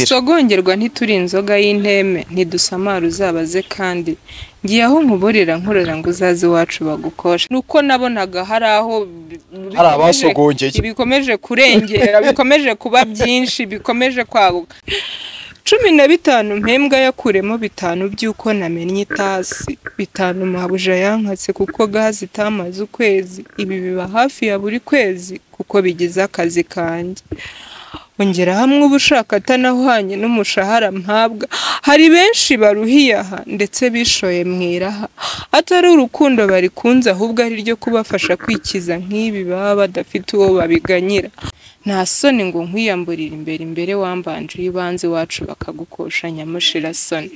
Ntidusogongerwa, ntituri inzoga y'inteme, ntidusamara uzabaze kandi ngiye aho nkuburira nkorera ngo uzaze iwacu bagukoshe. Nuko nabonaga hari aho hari abasogongeye, bikomeje kurengera, bikomeje kuba byinshi, bikomeje kwaguka. 15 mpembwa yakuremo 5 by'uko namennye itasi, 5 mabuja yankatse kuko gazi itamaze ukwezi. Ibi biba hafi ya buri kwezi kuko bigize akazi kanjye. Ongera hamwe ubushaka atanahwanye n'umushahara mpabwa. Hari benshi baruhiye aha ndetse bishoye mwiraha, atari urukundo barikunze ahubwo ari ryo kubafasha kwikiza nk'ibi baba badafite uwo babiganyira. Nta soni ngo nkwiyamburira imbere imbere wambanje ibanze wacu bakagukosha nyamushira soni.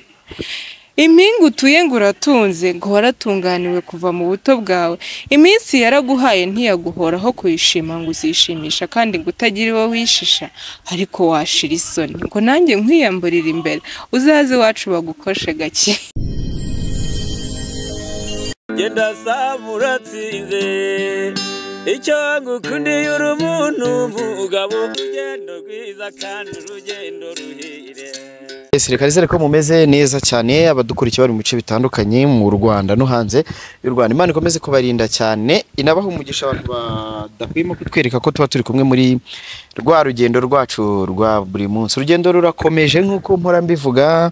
Impinga utuye ngo uratunze, ngo waratunganiwe kuva mu buto bwawe. Iminsi yaraguhaye ntiyaguhoraho kuyishima ngo uzishimisha kandi ngo utagira uwo wishisha, ariko washira isoni ngo nanjye nkwiyamburira imbere uzaze iwacu bagukoshe gake. Genda samuratsinze icyo ngukundiye uri umuntu mugabo, urugendo rwiza kandi urugendo ruhire. Reka nizere ko mumeze neza cyane, abadukurikiye bari mu bice bitandukanye mu Rwanda no hanze y'u Rwanda. Imana ikomeze kubarinda cyane, inabaha umugisha abantu badahwema kutwereka ko tuba turi kumwe muri rwa rugendo rwacu rwa buri munsi. Urugendo rurakomeje nk'uko mpora mbivuga,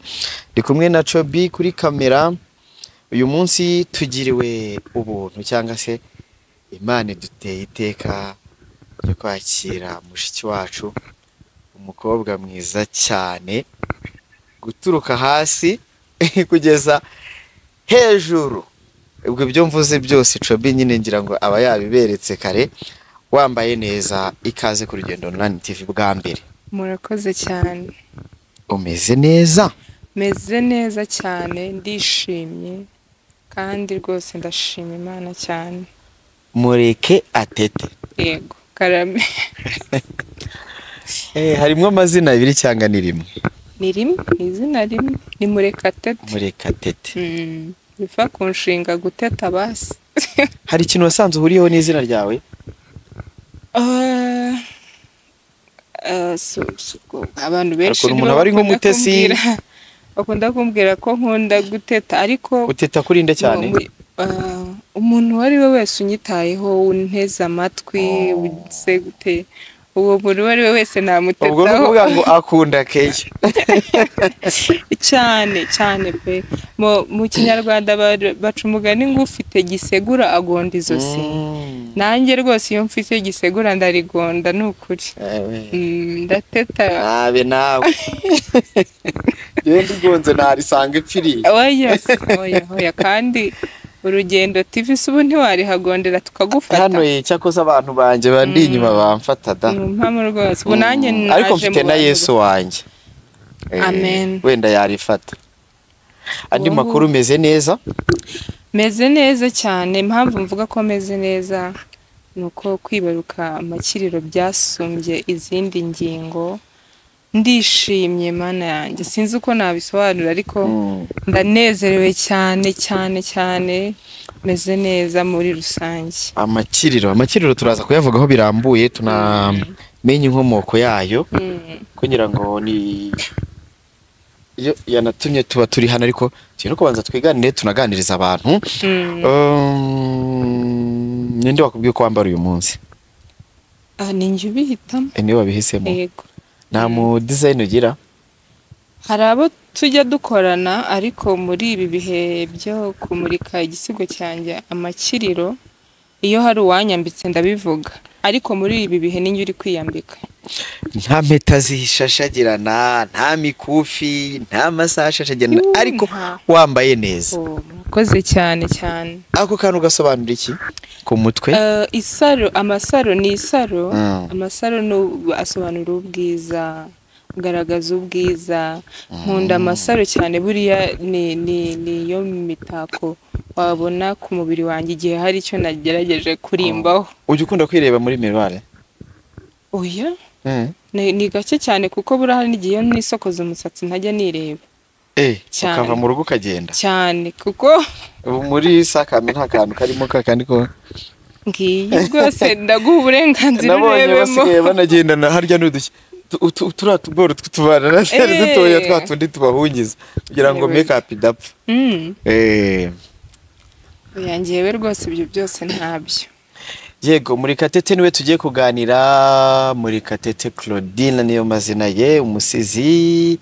ndi kumwe na Chobi kuri kamera. Uyu munsi tugiriwe ubuntu cyangwa se Imana iduteye iteka ryo kwakira mushiki wacu, umukobwa mwiza cyane, guturuka hasi kugeza hejuru. Ubwo ibyo mvuze byose Chobi nyine ngira ngo aba yabiberetse kare. Wambaye neza, ikaze ku Rugendo Online TV bwa mbere. Murakoze cyane. Umeze neza? Meze neza cyane, ndishimye kandi rwose ndashima Imana cyane. Mureke atete. Yego, karame. Harimo amazina abiri cyangwa ni rimwe? Ni rimwe, ni izina rimwe, ni Murekatete. Murekatete. Biva ku nshinga guteta basi. Hari ikintu wasanze uhuriyeho n'izina ryawe? Abantu benshi umuntu aba ari nk'umutesi bakunda kumbwira ko nkunda guteta, ariko uteta kuri nde cyane? Umuntu uwo ari we wese unyitayeho, unteze amatwi, uze gute, uwo muntu uwo ari we wese namutetaho. Ubwo ni ukuvuga ngo akunda keya cyane cyane pe. Mu Kinyarwanda baca umugani ngo ufite gisegura agonda izosi. Nanjye rwose iyo mfite gisegura ndarigonda, ni ukuri. Ndateta. Nabe nawe genda ugonze narisanga ipfiriye. Oya oya oya, kandi Urugendo TV se ubu ntiwarihagondera tukagufata hano? Cyakoze abantu banjye bandi inyuma bamfata da. Mpamvu rwose ubu nanjye naje, ariko mfite na Yesu wanjye. Amen. Wenda yarifata. Andi makuru, meze neza? Meze neza cyane. Impamvu mvuga ko meze neza nuko kwibaruka amakiriro byasumbye izindi ngingo. Ndishimye Mana yanjye, sinzi uko nabisobanura ariko ndanezerewe cyane cyane cyane, meze neza muri rusange. Amakiriro turaza kuyavugaho birambuye, tunamenye inkomoko yayo kugira ngo ni iyo yanatumye tuba turi hano, ariko tugiye kubanza twiganire tunaganiriza abantu. Ninde wakubwiye ko wambara uyu munsi? Ni njye ubihitamo. Niwe wabihisemo? Yego. Nta mu design ugira? Hari abo tujya dukorana, ariko muri ibi bihe byo kumurika igisigo cyanjye amakiriro, iyo hari uwanyambitse ndabivuga, ariko muri ibi bihe ninjye uri kwiyambika. Nta mpeta zishashagirana, nta mikufi, nta masaha ashashagirana, ariko wambaye neza. Murakoze cyane cyane. Ako kantu gasobanura iki ku mutwe? Isaro, amasaro ni isaro. Amasaro asobanura ubwiza, kugaragaza ubwiza. Nkunda amasaro cyane, buriya ni yo mitako wabona ku mubiri wanjye igihe hari icyo nagerageje kurimbaho. Ujya ukunda kwireba muri miroir? Oya. Ni gake cyane kuko buriya hari n'igihe nisokoza umusatsi ntajya nireba. Ukava mu rugo ukagenda cyane kuko ubu muri sakame nta kantu karimo kakandi ko ngiye rwose ndaguha uburenganzira urebemo. Nabonye basigaye banagendana harya n'uduki Turiya tuboro tw'utubana na twari dutoya twa tundi tubahungiza kugira ngo Yewe. make up idapfa. Oya, njyewe rwose ibyo byose ntabyo. Yego, Murekatete niwe tugiye kuganira. Murekatete Claudine niyo mazina ye, umusizi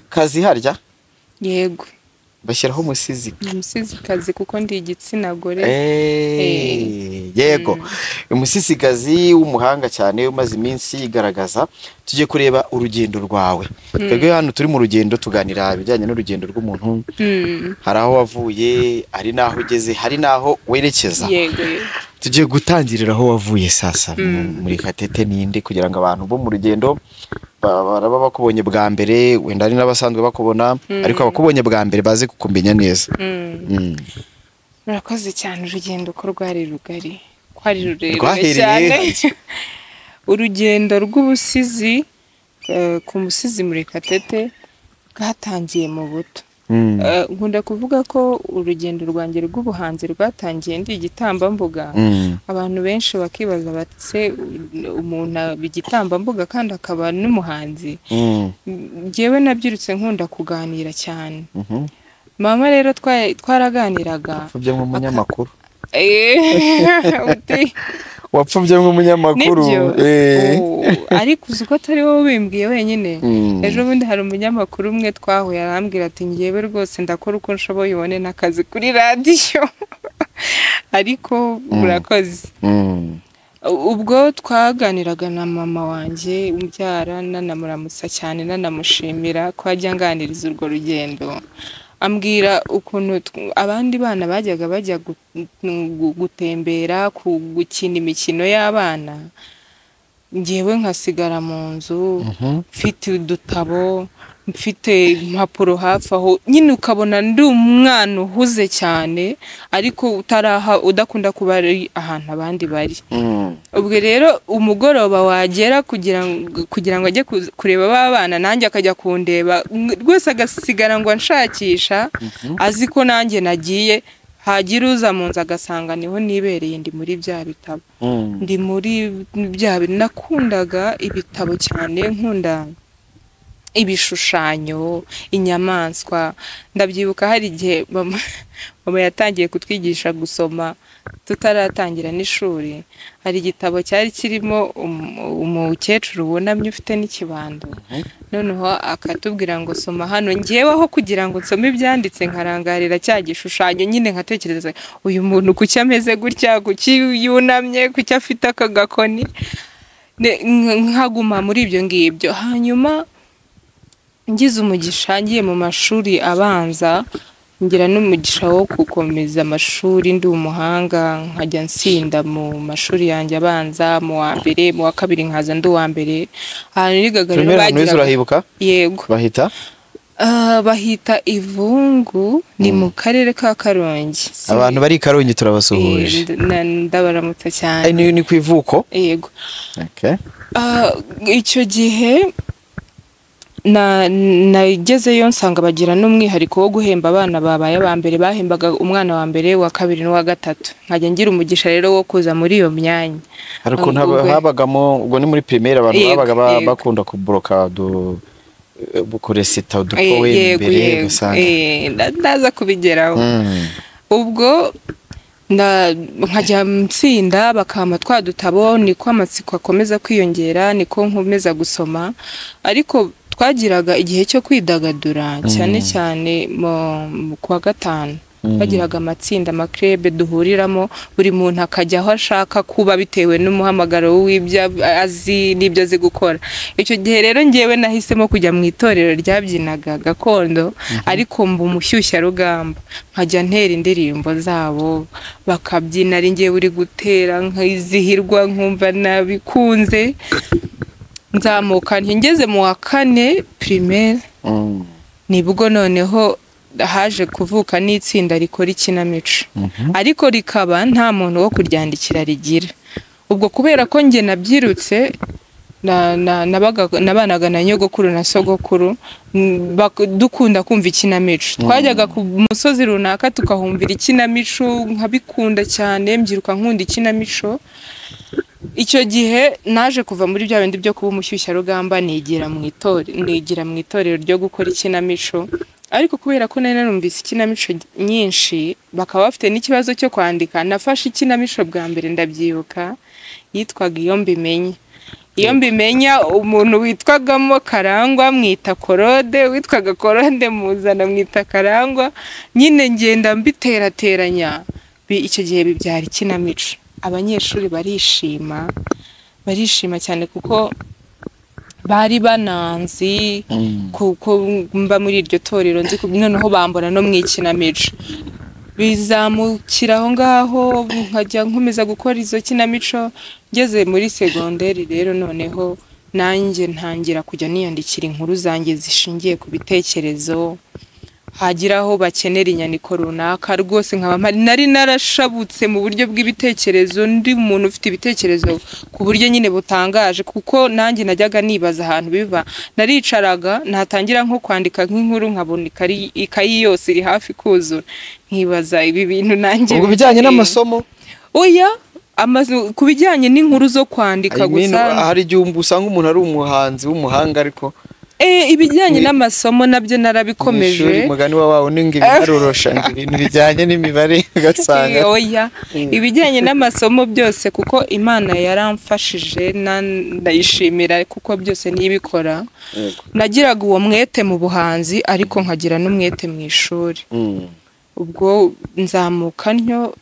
kazi harya? Yego. Bashyiraho umusizi. Ni umusizikazi kuko ndi igitsina gore. Yego, umusizikazi w'umuhanga cyane umaze iminsi yigaragaza. Tugiye kureba urugendo rwawe. Twebwe hano turi mu rugendo, tuganira ibijyanye n'urugendo rw'umuntu. Hari aho wavuye, hari n'aho ugeze, hari n'aho werekeza. Yego yego. Tugiye gutangirira aho wavuye sasa. Murekatete ninde, kugira ngo abantu bo mu rugendo baraba bakubonye bwa mbere, wenda hari n'abasanzwe bakubona, ariko abakubonye bwa mbere baze kukumenya neza. Murakoze cyane. Urugendo ko rwari rugari, kwari rurerure Rwahereye cyane. Urugendo rw'ubusizi ku musizi Murekatete bwatangiye mu buto. Nkunda kuvuga ko urugendo rwanjye rw'ubuhanzi rwatangiye ndi igitambambuga. Abantu benshi bakibaza bati: "Se umuntu aba igitambambuga kandi akaba n'umuhanzi?" Njyewe nabyirutse nkunda kuganira cyane. Mama rero twaraganiraga. Wapfubye nk'umunyamakuru. Uti Wapfubye nk'umunyamakuru. Nibyo. Oh, ariko uzi ko atari wowe ubimbwiye wenyine. Ejo bundi hari umunyamakuru umwe twahuye, arambwira ati: "Ngewe rwose ndakora uko nshoboye ubone n'akazi kuri radiyo." Ariko murakoze. Ubwo twaganiraga na mama wanjye umbyara, nanamuramutsa cyane, nanamushimira ko ajya anganiriza urwo rugendo, ambwira ukuntu abandi bana bajyaga bajya gutembera, gukina imikino y'abana, ngewe nkasigara mu nzu mfite udutabo, mfite impapuro hafi aho. Nyine ukabona ndi umwana uhuze cyane, ariko utaraha, udakunda kuba ari ahantu abandi bari. Ubwo rero umugoroba wagera, kugira ngo ajye kureba ba bana, nanjye akajya kundeba rwose, agasigara ngo anshakisha, azi ko nanjye nagiye. Hagira uza mu nzu agasanga niho nibereye, ndi muri bya bitabo. Ndi muri bya bintu. Nakundaga ibitabo cyane, nkunda ibishushanyo, inyamaswa. Ndabyibuka hari igihe mama yatangiye kutwigisha gusoma tutaratangira n'ishuri. Hari igitabo cyari kirimo umukecuru wunamye ufite n'ikibando, noneho akatubwira ngo: "Soma hano." Ngewe aho kugira ngo nsome ibyanditse, nkarangarira cya gishushanyo nyine, nkatekereza: uyu muntu kuki ameze gutya? Kuki yunamye? Kuki afite aka gakoni? Nkaguma muri ibyo ngibyo. Hanyuma ngize umugisha ngiye mu mashuri abanza, ngira n'umugisha wo gukomeza amashuri ndi umuhanga, nkajya nsinda mu mashuri yanjye abanza, mu wa mbere, mu wa kabiri nkaza ndi uwa mbere. Ahantu nigaga rero Primaire ahantu wize bagiraga urahibuka? Yego. Bahita? Ah, bahita Ivungu, ni mu karere ka Karongi. Abantu bari i Karongi turabasuhuje. Ndabaramutsa cyane. Ni ku ivuko? Yego. Okay. Ah, icyo gihe nagezeyo nsanga bagira n'umwihariko wo guhemba abana babaye aba mbere. Bahembaga umwana wa mbere, uwa kabiri n'uwa gatatu. Nkajya ngira umugisha rero wo kuza muri iyo myanya. Hari ukuntu Ubwo- habagamo, ubwo ni muri primaire, abantu Yego, babaga yego. bakunda kuboroka du kuresita udupowe Yego, imbere, yego. ugasanga Ndaza kubigeraho. Ubwo nkajya nsinda, bakampa twa dutabo, niko amatsiko akomeza kwiyongera, niko nkomeza gusoma. Ariko twagiraga igihe cyo kwidagadura cyane cyane mu kwa gatanu. Twagiraga amatsinda, amakrebe duhuriramo, buri muntu akajya aho ashaka kuba bitewe n'umuhamagaro w'ibyo azi n'ibyo azi gukora. Icyo gihe rero ngewe nahisemo kujya mu itorero ryabyinaga gakondo, ariko mba umushyushyarugamba, nkajya ntera indirimbo zabo bakabyina, ari ngewe uri gutera, nkizihirwa, nkumva nabikunze. Nzamuka ngeze mu wa kane primaire, nibwo noneho haje kuvuka n'itsinda rikora ikinamico, ariko rikaba nta muntu wo kuryandikira rigira. Ubwo kubera ko njye nabyirutse nabanaga na nyogokuru na sogokuru, dukunda kumva ikinamico. Twajyaga ku musozi runaka tukahumvira ikinamico, nkabikunda cyane, mbyiruka nkunda ikinamico. Icyo gihe naje kuva muri bya bindi byo kuba umushyushyarugamba, nigira mu itorero ryo gukora ikinamico. Ariko kubera ko nari narumvise ikinamico nyinshi, bakaba bafite n'ikibazo cyo kwandika, nafashe ikinamico bwa mbere ndabyibuka, yitwaga Iyo Mbimenya. Iyo mbimenya umuntu witwagamo Karangwa mwita Korode, witwaga Korode muzana mwita Karangwa, nyine ngenda mbiterateranya. Icyo gihe bibyara ikinamico. Abanyeshuri barishima, barishima cyane kuko bari bananzi kuko mba muri iryo torero nzi, noneho bambona no mu ikinamico. Bizamukira aho ngaho, nkajya nkomeza gukora izo kinamico. Ngeze muri segonderi rero noneho nanjye ntangira kujya niyandikira inkuru zanjye zishingiye ku bitekerezo, hagira aho bakenera inyandiko runaka rwose nkaba mpari. Nari narashabutse mu buryo bw'ibitekerezo, ndi umuntu ufite ibitekerezo ku buryo nyine butangaje, kuko nanjye najyaga nibaza ahantu biva. Naricaraga natangira nko kwandika nk'inkuru, nkabona ikayi yose iri hafi kuzura, nkibaza ibi bintu nanjye. Ubwo bijyanye n'amasomo? Oya, ku bijyanye n'inkuru zo kwandika gusa. Hari igihe usanga umuntu ari umuhanzi w'umuhanga ariko ibijyanye n'amasomo nabyo narabikomeje. Mugani wawe ninga ibiharurosha ibintu bijyanye n'imibare ugasanga. Oya, ibijyanye n'amasomo byose kuko Imana yaramfashije, ndayishimira kuko byose nibikora. Nagiraga uwo mwete mu buhanzi ariko nkagira n'umwete mu ishuri. Ubwo nzamuka ntyo,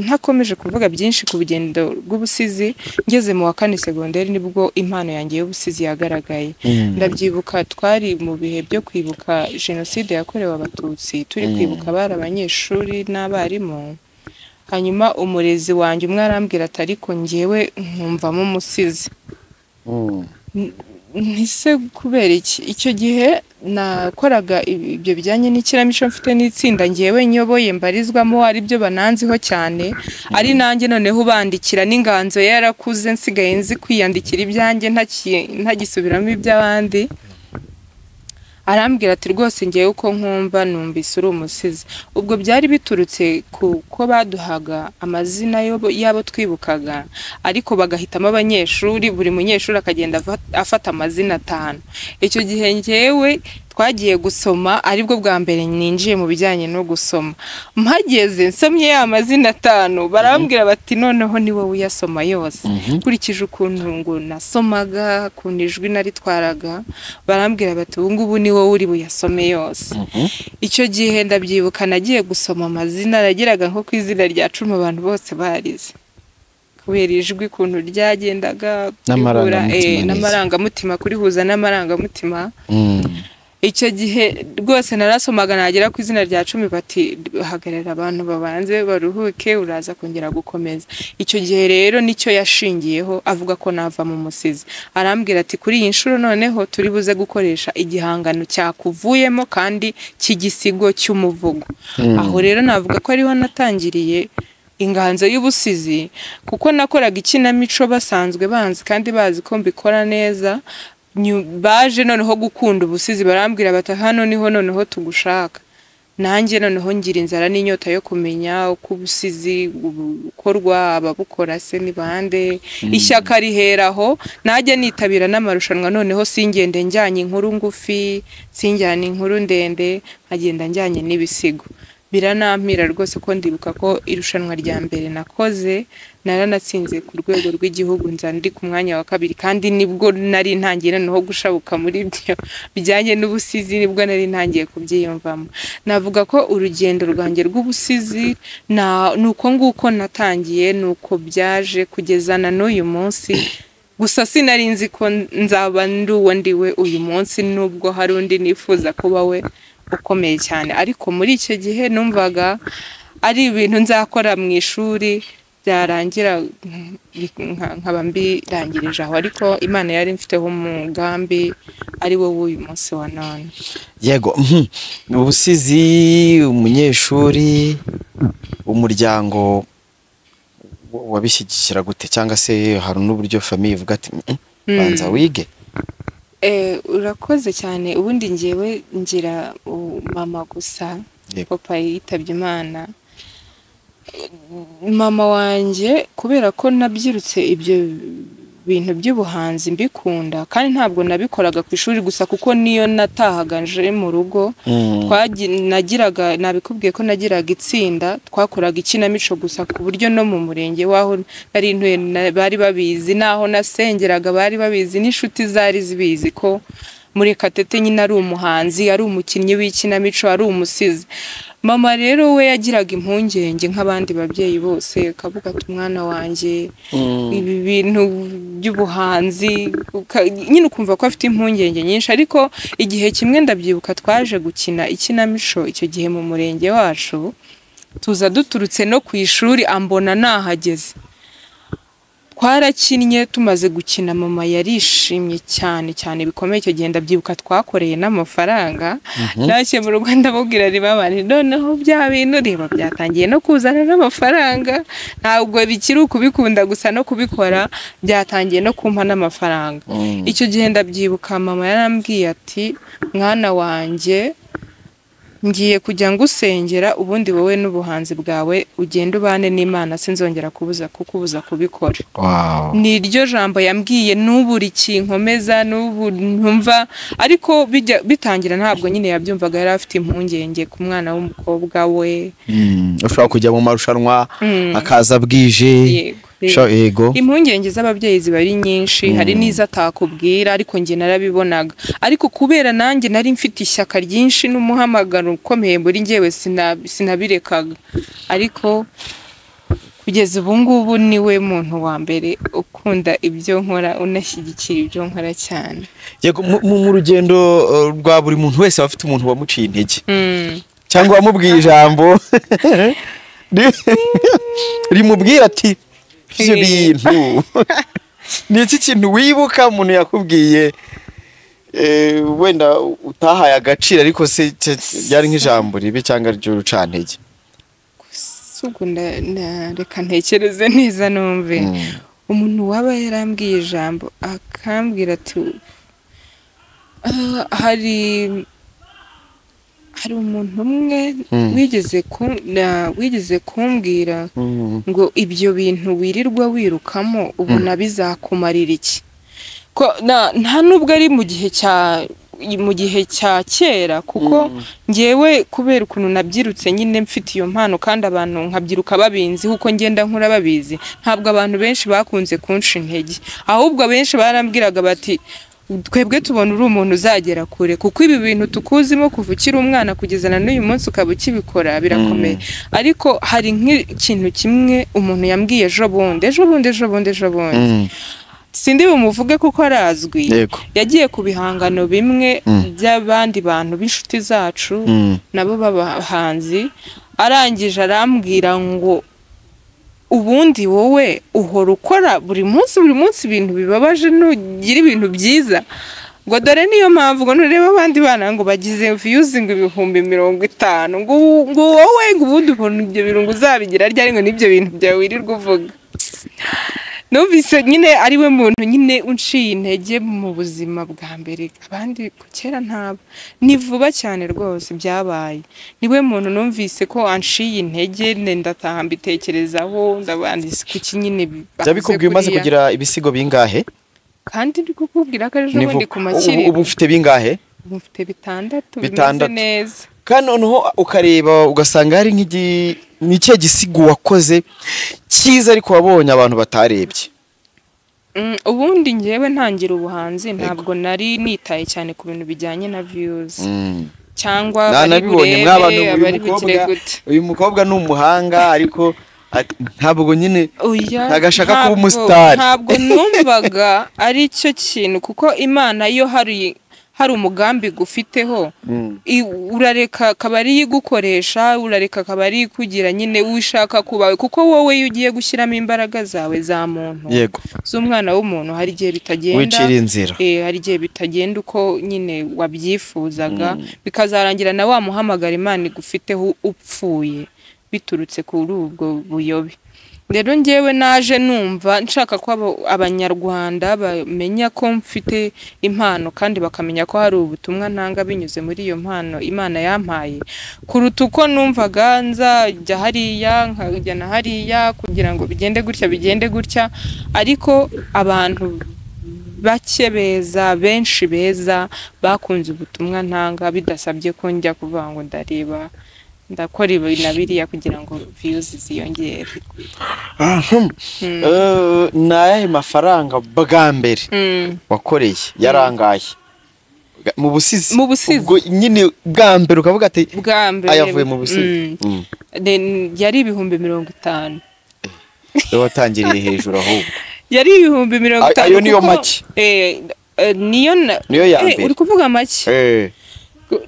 ntakomeje kuvuga byinshi ku rugendo rw'ubusizi. Ngeze mu wa kane segonderi nibwo impano yanjye y'ubusizi yagaragaye. Ndabyibuka twari mu bihe byo kwibuka jenoside yakorewe Abatutsi, turi kwibuka bari abanyeshuri n'abarimu. Hanyuma umurezi wanjye umwe arambwira ati ariko njyewe nkumvamo umusizi. Ntise kubera iki? Icyo gihe nakoraga ibyo bijyanye n'ikinamico mfite n'itsinda ngewe nyoboye mbarizwamo, ari byo bananziho cyane, ari nanjye noneho ubandikira n'inganzo yarakuze, nsigaye nzi kwiyandikira ibyanjye ntagisubiramo iby'abandi. Arambwira ati rwose ngewe uko nkumva numvise uri umusizi. Ubwo byari biturutse kuko baduhaga amazina y'abo twibukaga, ariko bagahitamo abanyeshuri, buri munyeshuri akagenda afata amazina 5. Icyo gihe ngewe twagiye gusoma, aribwo bwa mbere ninjiye mu bijyanye no gusoma. Mpageze nsomye ya mazina 5, barambwira bati noneho ni wowe uyasoma yose. Nkurikije ukuntu ngo nasomaga, ukuntu ijwi naritwaraga, barambwira bati ubu ngubu ni wowe uri buyasome yose. Icyo gihe ndabyibuka nagiye gusoma amazina, nageraga nko ku izina rya 10 abantu bose barize, kubera ijwi ukuntu ryagendaga, n'amarangamutima, kurihuza n'amarangamutima. Icyo gihe rwose narasomaga nagera ku izina rya 10 bati hagarara abantu babanze baruhuke, uraza kongera gukomeza. Icyo gihe rero nicyo yashingiyeho avuga ko nava mu musizi. Arambwira ati kuri iyi nshuro noneho turi buze gukoresha igihangano cyakuvuyemo kandi cy'igisigo cy'umuvugo. Aho rero navuga ko ariho natangiriye inganzo y'ubusizi, kuko nakoraga ikinamico basanzwe banzi kandi bazi ko mbikora neza. Baje noneho gukunda ubusizi, barambwira bati hano niho noneho tugushaka. Nanjye noneho ngira inzara n'inyota yo kumenya uko ubusizi bukorwa, ababukora se ni bande. Ishyaka riheraho, najya nitabira n'amarushanwa noneho singende njyanye inkuru ngufi, sinjyane inkuru ndende, nkagenda njyanye n'ibisigo. Biranampira rwose ko ndibuka ko irushanwa rya mbere nakoze naranatsinze ku rwego rw'igihugu, nza ndi ku mwanya wa 2, kandi nibwo nari ntangiye noneho gushabuka muri byo bijyanye n'ubusizi, nibwo nari ntangiye kubyiyumvamo. Navuga ko urugendo rwanjye rw'ubusizi nuko nguko natangiye, nuko byaje kugeza na n'uyu munsi. Gusa sinari nzi ko nzaba ndi uwo ndiwe uyu munsi, nubwo hari undi nifuza kuba we ukomeye cyane. Ariko muri icyo gihe numvaga ari ibintu nzakora mu ishuri byarangira nkaba mbirangirije aho, ariko Imana yari mfiteho umugambi ari wo w'uyu munsi wa none. Yego, ubusizi, umunyeshuri, umuryango wabishyigikira gute, cyangwa se hari n'uburyo famille ivuga ati banza wige? Urakoze cyane. Ubundi ngewe ngira mama gusa, papa yitabye Imana. Mama wanjye kubera ko nabyirutse ibyo bintu by'ubuhanzi mbikunda, kandi ntabwo nabikoraga ku ishuri gusa, kuko niyo natahaga nje mu rugo nagiraga, nabikubwiye ko nagiraga itsinda, twakoraga ikinamico gusa, ku buryo no mu murenge waho nari ntuye bari babizi, naho nasengeraga bari babizi, n'inshuti zari zibizi ko Murekatete nyine ari umuhanzi, ari umukinnyi w'ikinamico, ari umusizi. Mama rero we yagiraga impungenge nk'abandi babyeyi bose, akavuga ati umwana wanjye ibi bintu by'ubuhanzi, nyine ukumva ko afite impungenge nyinshi. Ariko igihe kimwe ndabyibuka twaje gukina ikinamico icyo gihe mu murenge wacu, tuza duturutse no ku ishuri, ambona nahageze. Twarakinnye, tumaze gukina mama yarishimye cyane cyane bikomeye. Icyo gihe ndabyibuka twakoreye n'amafaranga, ntashye mu rugo ndamubwira nti mama, noneho bya bintu reba byatangiye no kuzana n'amafaranga, ntabwo bikiri ukubikunda gusa, no kubikora byatangiye no kumpa n'amafaranga. Icyo gihe ndabyibuka mama yarambwiye ati mwana wanjye, ngiye kujya ngusengera, ubundi wowe n'ubuhanzi bwawe ugende ubane n'Imana, sinzongera kukubuza kubikora. Ni iryo jambo yambwiye, n'ubu rikinkomeza, n'ubu ntumva. Ariko bitangira ntabwo nyine yabyumvaga, yari afite impungenge ku mwana w'umukobwa we. Ushobora kujya mu marushanwa akaza bwije. Yego. Impungenge z'ababyeyi ziba ari nyinshi, hari n'izo atakubwira, ariko njye narabibonaga. Ariko kubera nanjye nari mfite ishyaka ryinshi n'umuhamagaro ukomeye muri njyewe, sinabirekaga. Ariko kugeza ubu ngubu niwe muntu wa mbere ukunda ibyo nkora, unashyigikira ibyo nkora cyane. Yego, mu rugendo rwa buri muntu wese afite umuntu wamuciye intege cyangwa wamubwiye ijambo rimubwira ati ibyo bintu. Ni iki kintu wibuka umuntu yakubwiye wenda utahaye agaciro, ariko se byari nk'ijambo ribi cyangwa ry'urucantege? Reka ntekereze neza numve. Umuntu waba yarambwiye ijambo akambwira ati hari umuntu umwe wigeze kumbwira ngo ibyo bintu wirirwa wirukamo ubona bizakumarira iki? Nta nubwo ari mu gihe cya kera, kuko ngewe kubera ukuntu nabyirutse nyine mfite iyo mpano, kandi abantu nkabyiruka babinzi kuko ngenda nkura babizi, ntabwo abantu benshi bakunze kunca intege, ahubwo abenshi barambwiraga bati twebwe tubona uri umuntu uzagera kure, kuko ibi bintu tukuzimo kuva ukiri umwana kugeza na n'uyu munsi ukaba ukibikora, birakomeye. Ariko hari nk'ikintu kimwe umuntu yambwiye ejo bundi sindi bumuvuge kuko arazwi, yagiye ku bihangano bimwe by'abandi bantu b'inshuti zacu nabo b'abahanzi, arangije arambwira ngo ubundi wowe uhora ukora buri munsi ibintu bibabaje, nugira ibintu byiza, ngo dore niyo mpamvu ngo nureba abandi bana ngo bagize views ngo 50,000, ngo wowe ngo ubundi ubona ibyo birungo uzabigira ryari, ngo nibyo bintu byawe wirirwa uvuga. Numvise nyine ari we muntu nyine unciye intege mu buzima bwa mbere, abandi kera ntabo, ni vuba cyane rwose byabaye. Niwe muntu numvise ko anciye intege, ndataha mbitekerezaho, ndabandise kuki nyine byabikubwiye. Umaze kugira ibisigo bingahe? Kandi ndi kukubwira ko ejo bundi ku makiriro. Ubu ufite bingahe? Ubu mfite 6 bimeze neza. Kandi noneho ukareba ugasanga hari nk'iki gisigo wakoze cyiza ariko wabonye abantu batarebye. Ubundi ngewe ntangira ubuhanzi ntabwo nari nitaye cyane ku bintu bijyanye na views cyangwa nabibonye mw'abantu. Uyu mukobwa ni umuhanga, ariko ntabwo nyine ntagashaka kuba umusitari. Ntabwo numvaga ari cyo kintu, kuko Imana iyo hari umugambi gufiteho urareka akaba ari igukoresha, urareka akaba ari kugira nyine ushaka kubawe, kuko wowe iyo ugiye gushyiramo imbaraga zawe za muntu z'umwana w'umuntu, hari igihe bitagenda, wicira inzira, hari igihe bitagenda uko nyine wabyifuzaga, bikazarangira na wa muhamagara Imana igufiteho upfuye biturutse kuri ubwo buyobe. Rero njyewe naje numva nshaka ko abanyarwanda bamenya ko mfite impano kandi bakamenya ko hari ubutumwa ntanga binyuze muri iyo mpano Imana yampaye, kuruta uko numvaga nzajya hariya nkajya na hariya kugira ngo bigende gutya bigende gutya. Ariko abantu bake beza, benshi beza bakunze ubutumwa ntanga, bidasabye ko njya kuvuga ngo ndareba ndakora ibi na biriya kugira ngo views ziyongere. Ni ayahe mafaranga bwa mbere wakoreye yarangaye mu busizi? Mu busizi. Ubwo nyine bwa mbere ukavuga ati bwa mbere ayavuye mu busizi. Yari 50,000. Watangiriye hejuru ahubwo. Yari 50,000. Ayo niyo make. Niyo niyo ya mbere. Uri kuvuga make.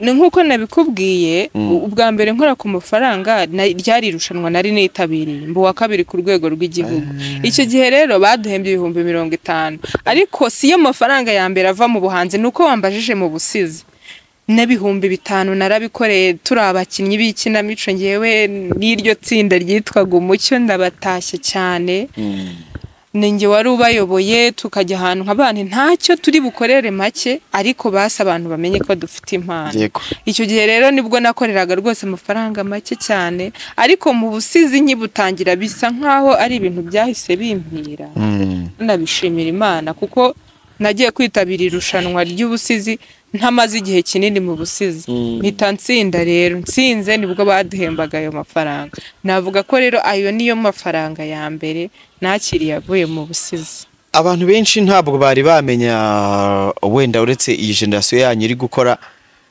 Ni nkuko nabikubwiye, ubwa mbere nkora ku mafaranga ryari irushanwa nari nitabiriye mbu wa kabiri ku rwego rw'igihugu. Icyo gihe rero baduhembye 50,000, ariko si yo mafaranga ya mbere ava mu buhanzi, nuko wambajije mu busizi. Na5,000 narabikoreye turi abakinnyi b'ikinamico, ngewe n'iryo tsinda ryitwaga Umucyo, ndabatashye cyane. Ninjye wari ubayoboye, tukajya ahantu nk'abantu ntacyo turi bukorere make, ariko basi abantu bamenye ko dufite impano. Icyo gihe rero nibwo nakoreraga rwose amafaranga make cyane, ariko mu busizi nkibutangira bisa nkaho ari ibintu byahise bimpira. Ndabishimira Imana kuko nagiye kwitabira irushanwa ry'ubusizi ntamaze igihe kinini mu busizi, mpita nsinda. Rero nsinze nibwo baduhembaga ayo mafaranga. Navuga ko rero ayo niyo mafaranga ya mbere nakiriye avuye mu busizi. Abantu benshi ntabwo bari bamenya, wenda uretse iyi generation yanyu iri gukora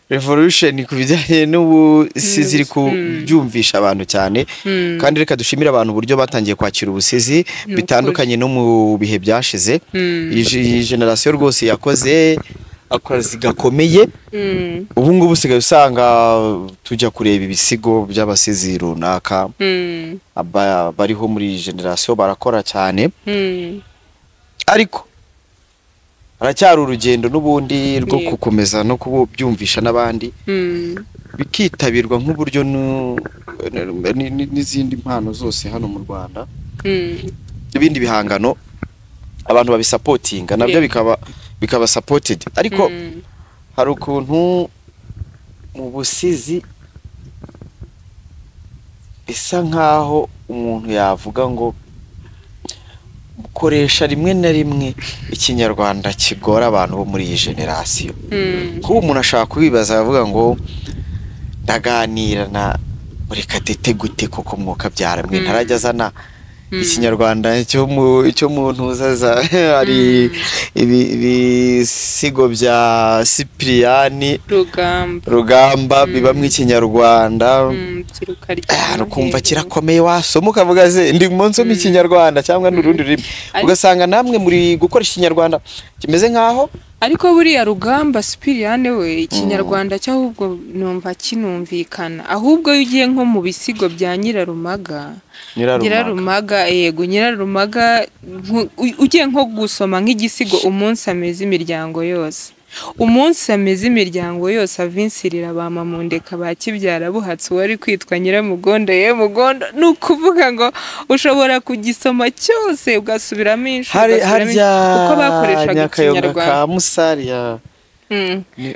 revolution ku bijyanye n'ubusizi, iri kubyumvisha abantu cyane. Kandi reka dushimire abantu uburyo batangiye kwakira ubusizi bitandukanye no mu bihe byashize. Iyi generation rwose yakoze akazi gakomeye. Ubu ngubu usigaye usanga tujya kureba ibisigo by'abasizi runaka bariho muri iyi generation, barakora cyane. Ariko haracyari urugendo n'ubundi rwo gukomeza no kubyumvisha n'abandi, bikitabirwa nk'uburyo n'izindi mpano zose hano mu Rwanda, ibindi bihangano abantu babisapotinga nabyo bikaba supported. Ariko hari ukuntu mu busizi bisa nkaho umuntu yavuga ngo koresha rimwe na rimwe ikinyarwanda kigora abantu bo muri iyi generation. Kuba umuntu ashaka kubibaza avuga ngo ndaganira na Murekatete gute koko mwuka byara mwe ntarajya azana ikinyarwanda cyo mu ntuza, hari ibisigo bya Cyprien Rugamba bibamwe ikinyarwanda, ukumva kirakomeye, wasoma ukavuga ze ndi munsi mu ikinyarwanda cyangwa n'urundi rurimi, ugasanga namwe muri gukoresha ikinyarwanda kimeze nkaho. Ariko buriya Rugamba Cyprien we ikinyarwanda cy'ahubwo numva kinumvikana, ahubwo iyo ugiye nko mu bisigo bya Nyirarumaga, Nyirarumaga yego, Nyirarumaga ugiye nko gusoma nk'igisigo umunsi ameze imiryango yose, umunsi ameze imiryango yose avinsirira ba Mamundeka ba Kibyara buhatse uwari kwitwa Nyiramugondo ye Mugondo, ni ukuvuga ngo ushobora kugisoma cyose ugasubiramo inshuro uko bakoreshaga ikinyarwanda. Musaria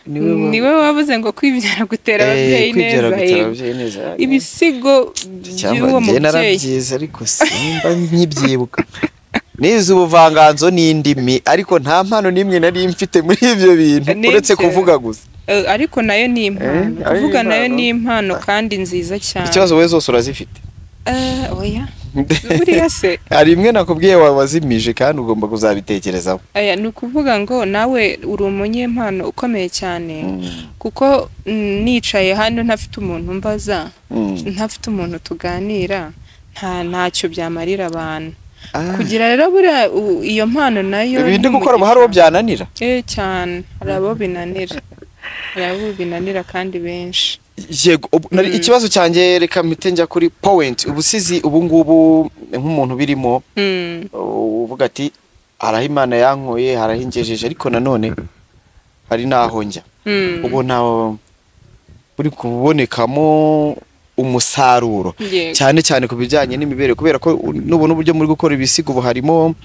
niwe wavuze ngo kwibyara gutera ababyeyi neza, ibisigo by'uwo mubyeyi narabyize ariko simba nkibyibuka. Nize ubuvanganzo n'indimi, ariko nta mpano n'imwe nari mfite muri ibyo bintu uretse kuvuga gusa. Ariko nayo ni impano, kuvuga nayo ni impano kandi nziza cyane. Ikibazo wowe zose urazifite? Oya. Buriya se hari imwe nakubwiye wazimije kandi ugomba kuzabitekerezaho. Aya ni ukuvuga ngo nawe uri umunyempano ukomeye cyane, kuko nicaye hano ntafite umuntu mbaza, ntafite umuntu tuganira, ntacyo byamarira abantu. Kugira rero buriya iyo mpano nayo ibindi gukora hari uwo byananira cyane, hari abo binanira, hari abo binanira kandi benshi. Yego, ikibazo cyanjye reka mpite njya kuri point. Ubusizi ubu ngubu nk'umuntu birimo uvuga ati haraho Imana yankoye, haraho ingejeje, ariko nanone hari naho njya, ubona buri kubonekamo umusaruro, cyane cyane ku bijyanye n'imibereho, kubera ko nubona uburyo muri gukora ibisigo ubu harimo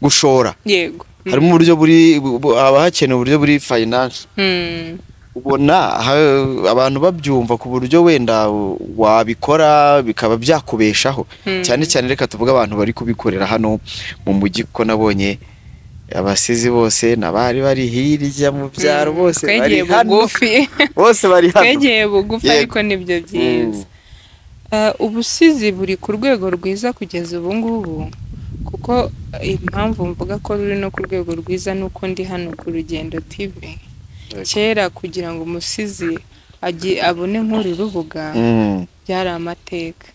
gushora, yego, harimo uburyo buri haba hakenewe uburyo buri finance. Ubona abantu babyumva ku buryo wenda wabikora bikaba byakubeshaho, cyane cyane reka tuvuge abantu bari kubikorera hano mu mujyi, kuko nabonye abasizi bose n'abari bari hirya mu byaro bose bari hano, bose bari hano, twegeye bugufi, ariko nibyo byiza. Ubusizi buri ku rwego rwiza kugeza ubu ngubu, kuko impamvu mvuga ko ruri no ku rwego rwiza nuko ndi hano ku Rugendo TV. Kera kugira ngo umusizi abone nk'uru rubuga byari amateka,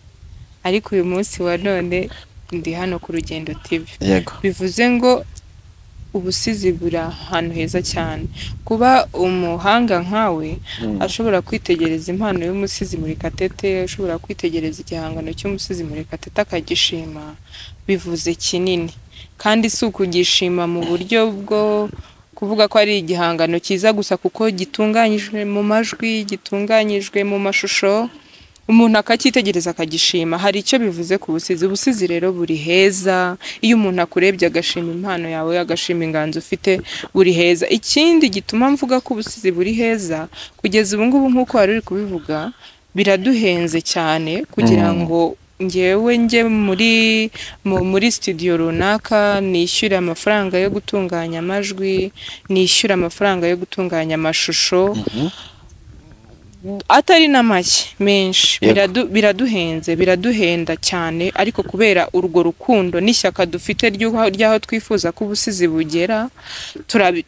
ariko uyu munsi wa none ndi hano ku Rugendo TV. Bivuze ngo ubusizi buri ahantu heza cyane. Kuba umuhanga nkawe ashobora kwitegereza impano y'umusizi Murekatete, ashobora kwitegereza igihangano cy'umusizi Murekatete akagishima, bivuze kinini. Kandi si ukugishima mu buryo bwo kuvuga ko ari igihangano cyiza gusa, kuko gitunganyijwe mu majwi, gitunganyijwe mu mashusho, umuntu akacyitegereza akagishima. Hari icyo bivuze ku busizi. Ubusizi rero buri heza, iyo umuntu akurebye agashima impano yawe, agashima inganzo ufite, buri heza. Ikindi gituma mvuga ko ubusizi buri heza kugeza ubu ngubu, nk'uko wari uri kubivuga, biraduhenze cyane kugira ngo ngewe njye muri studio runaka nishyura amafaranga yo gutunganya amajwi, nishyura amafaranga yo gutunganya amashusho, atari na make menshi. Biraduhenze, biraduhenda cyane, ariko kubera urwo rukundo n'ishyaka dufite ry'aho twifuza ko ubusizi bugera,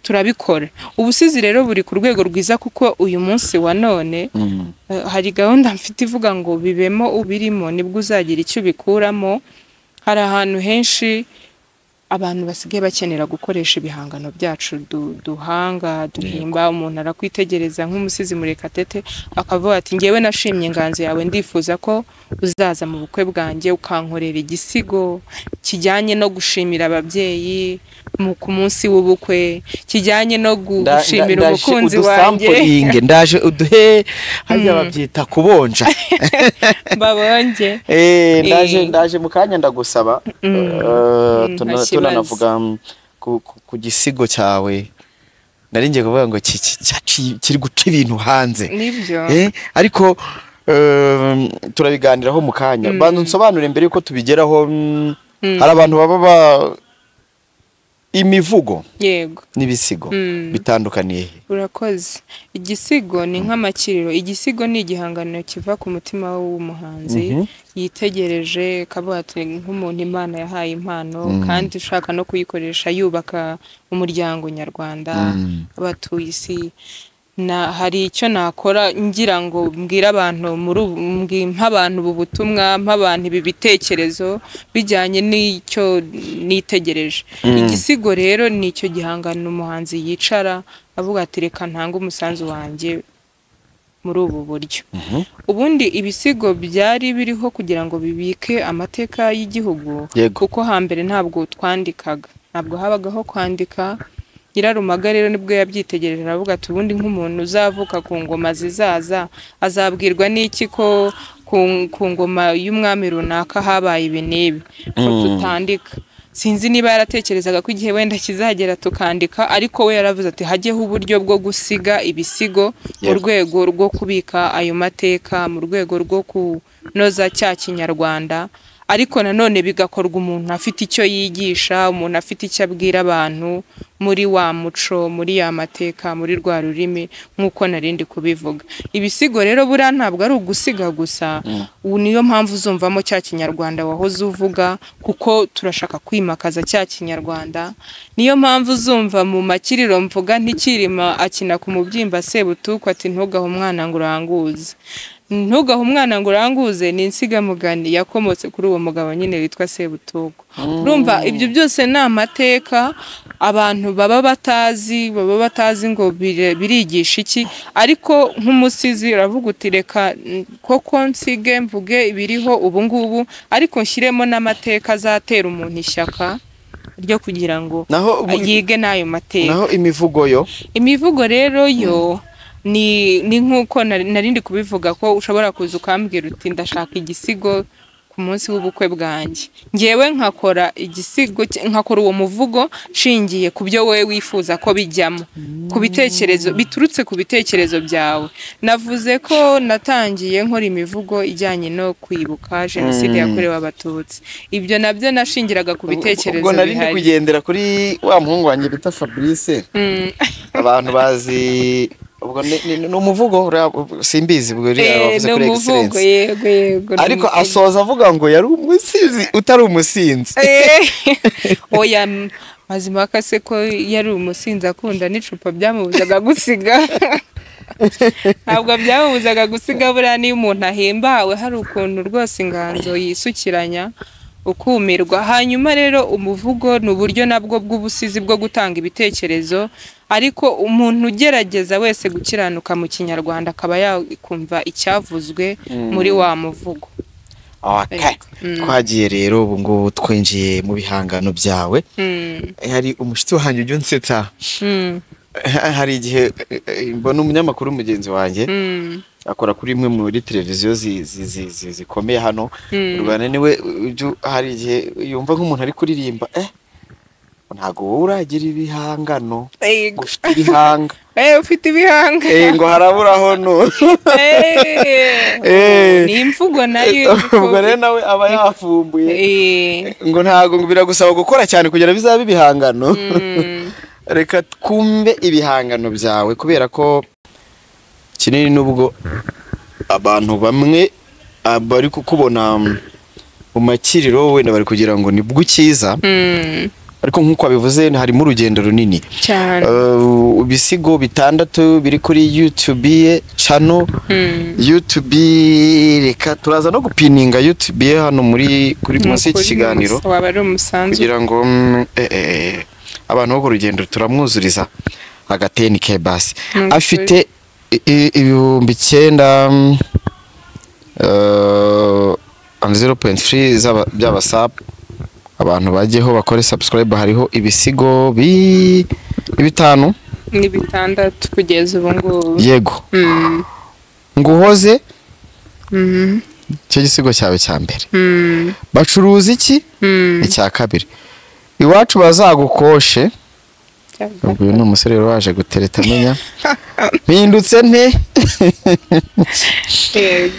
turabikora. Ubusizi rero buri ku rwego rwiza, kuko uyu munsi wa none hari gahunda mfite ivuga ngo bibemo ubirimo nibwo uzagira icyo ubikuramo. Hari ahantu henshi abantu basigaye bakenera gukoresha ibihangano byacu duhanga, duhimba. Umuntu arakwitegereza nk'umusizi Murekatete akavuga ati ngewe nashimye inganzo yawe, ndifuza ko uzaza mu bukwe bwanjye ukankorera igisigo kijyanye no gushimira ababyeyi ku munsi w'ubukwe, kijyanye no gushimira umukunzi wanjye. Ndaje uduhe hajya babyita kubonja babonje. Ndaje mu kanya ndagusaba tunanavuga ku gisigo cyawe. Nari ngiye kuvuga ngo kiri guca ibintu hanze, nibyo, ariko turabiganiraho mu kanya. Banza unsobanure mbere yuko tubigeraho. Hari abantu baba imivugo, yego, n'ibisigo bitandukaniye. Urakoze. Igisigo ni nk'amakiriro. Igisigo ni igihangano kiva ku mutima w'umuhanzi yitegereje, kavuga ati nk'umuntu Imana yahaye impano kandi ushaka no kuyikoresha yubaka umuryango nyarwanda, abatuye isi. Na hari icyo nakora ngira ngo mbwira abantu mpabantu ubu butumwa, mpabantu ibi bitekerezo bijyanye n'icyo nitegereje. Igisigo rero ni icyo gihangano umuhanzi yicara avuga ati reka ntange umusanzu wanjye muri ubu buryo. Ubundi ibisigo byari biriho kugira ngo bibike amateka y'igihugu, kuko hambere ntabwo twandikaga, ntabwo habagaho kwandika. Nyirarumaga rero nibwo yabyitegereje aravuga ati ubundi nk'umuntu uzavuka ku ngoma zizaza azabwirwa n'iki ko ku ngoma y'umwami runaka habaye ibi n'ibi, ko tutandika. Sinzi niba yaratekerezaga ko igihe wenda kizagera tukandika, ariko we yaravuze ati hajyeho uburyo bwo gusiga ibisigo mu rwego rwo kubika ayo mateka, mu rwego rwo kunoza cya Kinyarwanda, ariko nanone bigakorwa umuntu afite icyo yigisha, umuntu afite icyo abwira abantu muri wa muco, muri ya mateka, muri rwa rurimi, nk'uko narindi kubivuga. Ibisigo rero buriya ntabwo ari ugusiga gusa, ubu niyo mpamvu uzumvamo cya Kinyarwanda wahoze uvuga, kuko turashaka kwimakaza cya Kinyarwanda. Niyo mpamvu uzumva mu makiriro mvuga ntikirima akina ku mubyimba Sebutuku ati ntugahe umwana ngo uranguze. Ntugahe umwana ngo uranguze ni insigamugani yakomotse kuri uwo mugabo nyine witwa Sebutuku. Urumva ibyo byose ni amateka abantu baba batazi, baba batazi ngo birigisha iki, ariko nk'umusizi uravuga uti reka koko nsige mvuge ibiriho ubu ngubu, ariko nshyiremo n'amateka azatera umuntu ishyaka ryo kugira ngo yige n'ayo mateka. Naho imivugo yo? Imivugo rero yo Ni nk'uko narindi kubivuga ko ushobora kuza ukambwira uti ndashaka igisigo ku munsi w'ubukwe bwanjye, ngewe nkakora igisigo, nkakora uwo muvugo nshingiye ku byo wowe wifuza ko bijyamo, ku bitekerezo biturutse ku bitekerezo byawe. Navuze ko natangiye nkora imivugo ijyanye no kwibuka jenoside yakorewe Abatutsi, ibyo nabyo nashingiraga ku bitekerezo. Ubwo nari ndi bihari. kugendera kuri wa muhungu wanjye bita Fabrice, abantu bazi ubwo ni umuvugo simbizi ubwo uriya wavuze Ni kuri umuvugo. Excellence. Yego, ni Ariko umuvugo. asoza avuga ngo yari umusinzi utari umusinzi. Oya, Mazimpaka se ko yari umusinzi akunda n'icupa, byamubuzaga gusiga? Ntabwo byamubuzaga gusiga. Buriya niyo umuntu ahimbawe hari ukuntu rwose inganzo yisukiranya ukumirwa. Hanyuma rero umuvugo ni uburyo nabwo bw'ubusizi bwo gutanga ibitekerezo, ariko umuntu ugerageza wese gukiranuka mu Kinyarwanda akaba yakumva icyavuzwe muri wa muvugo. Okay. Twagiye rero, ubu ngubu twinjiye mu bihangano byawe. Hari umushyitsi wanjye ujya unsetsa. Hari igihe mbona umunyamakuru mugenzi wanjye akora kuri imwe muri televiziyo zikomeye hano mu Rwanda, niwe hari igihe yumva nk'umuntu ari kuririmba, ntabwo wowe uragira ibihangano, Yego. ufite ibihanga. Ufite ibihanga. Ngo haraburaho no Ni imvugo nayo. Ubwo rero nawe aba yafumbuye ngo ntabwo, ngo biragusaba gukora cyane kugira bizabe ibihangano. Reka twumve ibihangano byawe, kubera ko kinini nubwo abantu bamwe bari kukubona mu makiriro wenda bari kugira ngo nibwo ukiza, ariko nk'uko wabivuze harimo urugendo runini. Cyane. Ibisigo 6 biri kuri YouTube ye channel. YouTube, reka turaza no gupininga YouTube ye hano muri kuri munsi y'iki Nukuri kiganiro waba ari umusanzu kugira ngo abantu bo ku rugendo turamwuzuriza agateni ke basi. Nukuri. Afite 9000 and 0.3 by'abasabu. Abantu bajyeho bakore subscribe, hariho ibisigo 5. Ni 6 kugeza ubu ngubu. Yego. Nguhoze, icyo gisigo cyawe cya mbere. Bacuruza iki, icya kabiri. Iwacu bazagukoshe. Ubwo uyu ni umusore rero waje gutereta, amenya mpindutse nte. Yego.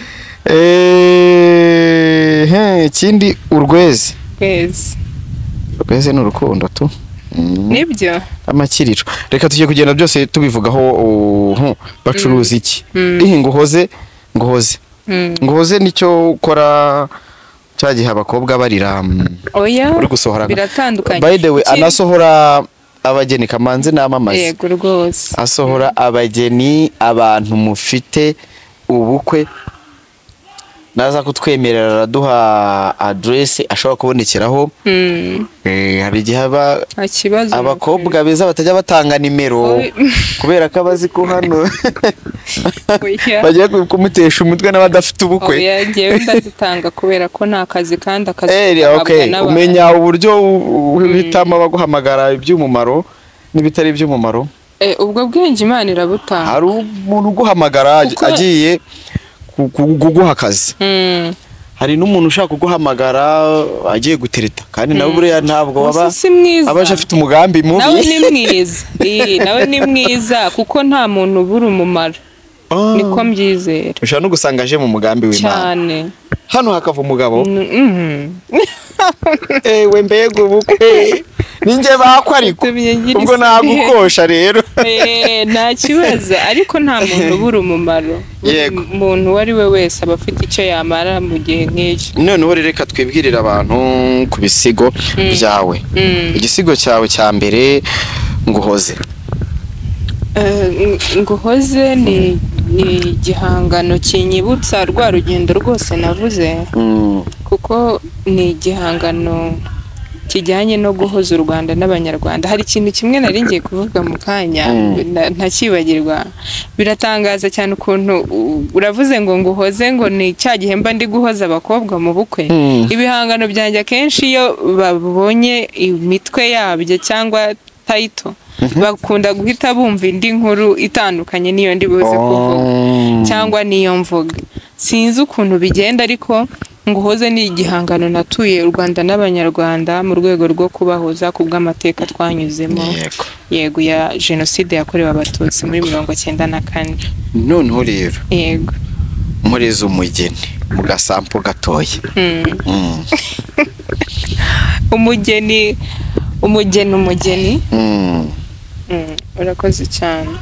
Ikindi urweze. Kwezi. Urweze ni urukundo tu. Nibyo. Amakiriro, reka tujye kugenda byose tubivugaho. Bacuruza iki, ihi nguhoze, nguhoze. Nguhoze nicyo ukora cya gihe abakobwa barira, Oya, uri gusohora. biratandukanye. By the way, anasohora abageni, kamanze namamaze. Yego rwose. Asohora abageni, abantu mufite ubukwe naza kutwemerera araduha adresse ashobora kubonekeraho. Hari igihe aba Nta kibazo. abakobwa beza batajya batanga nimero kubera ko abazi ko hano Oya. bagiye kumutesha umutwe n'abadafite ubukwe. Oya, njyewe ndazitanga kubera ko ni akazi, kandi akazi gahabwa n'abantu. Umenya uburyo uhitamo abaguhamagara iby'umumaro n'ibitari iby'umumaro. Ubwo bwenge Imana irabutanga. Hari umuntu uguhamagara agiye kuguha akazi, hari n'umuntu ushaka kuguhamagara agiye gutereta, kandi nawe buriya ntabwo Gusa waba si mwiza. aba afite umugambi mubi. Nawe ni mwiza. Nawe ni mwiza kuko nta muntu ubura umumaro. Niko mbyizera. Ushobora no gusanga aje mu mugambi w'Imana. Cyane. Hano hakava umugabo. Ewe, mbega ubukwe, ninjye bakwa ariko Tumye ngira ubwo isoni. nagukosha rero. Nta kibazo, ariko nta muntu ubura umumaro. Buri Yego. muntu uwo ari we wese aba afite icyo yamara mu gihe nk'icyo. Noneho rero reka twibwirire abantu ku bisigo byawe. Igisigo cyawe cya mbere, nguhoze. Nguhoze ni igihangano kinyibutsa rwa rugendo rwose navuze, kuko ni igihangano kijyanye no guhoza u Rwanda n'Abanyarwanda. Hari ikintu kimwe nari ngiye kuvuga mu kanya ntakibagirwa. Biratangaza cyane ukuntu uravuze ngo nguhoze, ngo ni cya gihe mba ndi guhoza abakobwa mu bukwe. Ibihangano byanjye akenshi iyo babonye imitwe yabyo cyangwa title Bakunda guhita bumva indi nkuru itandukanye n'iyo ndi buze kuvuga cyangwa niyo mvuga. Sinzi ukuntu bigenda, ariko Nguhoze ni igihangano natuye u Rwanda n'Abanyarwanda mu rwego rwo kubahoza ku bw'amateka twanyuzemo, yego, ya jenoside yakorewe Abatutsi muri 94. Noneho rero, yego, mureze umugeni mu gasampo gatoya. Umugeni, umugeni, umugeni. Urakoze cyane.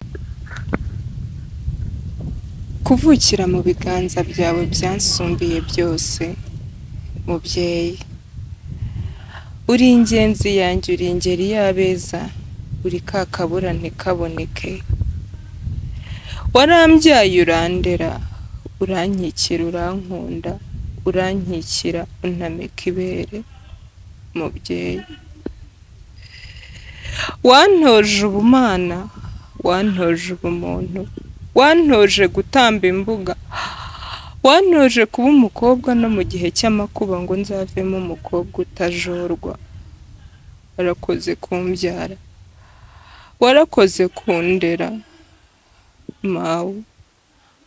Kuvukira mu biganza byawe byansumbiye byose, mubyeyi. Uri ingenzi yanjye, uri ingeri y'abeza, uri kakabura ntikaboneke. Warambyaye urandera, urankikira, urankunda, urankikira, untamika ibere, mubyeyi. Wantoje ubumana, wantoje ubumuntu, wantoje gutamba imbuga, wantoje kuba umukobwa no mu gihe cy'amakuba ngo nzavemo umukobwa utajorwa. Warakoze kumbyara, warakoze kundera mawe,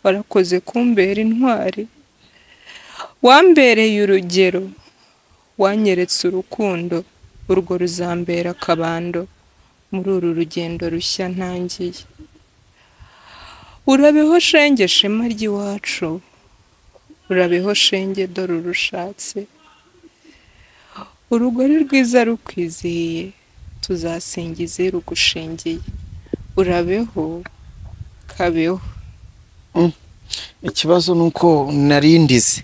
warakoze kumbera intwari, wambereye urugero, wanyeretse urukundo, urwo ruzambera akabando muri uru rugendo rushya ntangiye. Urabeho shenge shema ry'iwacu, urabeho shenge dore urushatse, urugori rwiza rukwizihiye, tuzasingize rugushingiye. Urabeho kabeho. Ikibazo nuko narindize.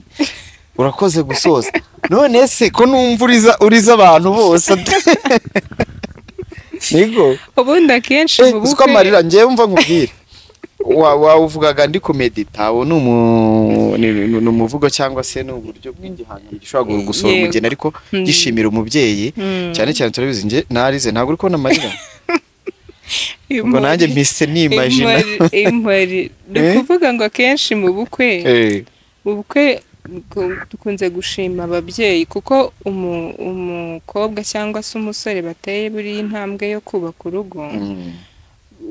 Urakoze gusoza. None se ko numva uriza abantu bose? Nigo. Ubundi akenshi mu bukwe amarira ngewe mva nkubwire. Wawuvugaga ndi kumedita, uwo ni umuvugo cyangwa se ni uburyo bw'igihangano gishobora gusohora umugeni ariko gishimira umubyeyi. Cyane cyane turabizi nge narize, ntabwo uri kubona amarira. Ubwo nanjye mpise nimagina. Ni ukuvuga ngo akenshi mu bukwe, mu bukwe dukunze gushima ababyeyi, kuko umukobwa cyangwa se umusore bateye buri intambwe yo kubaka urugo,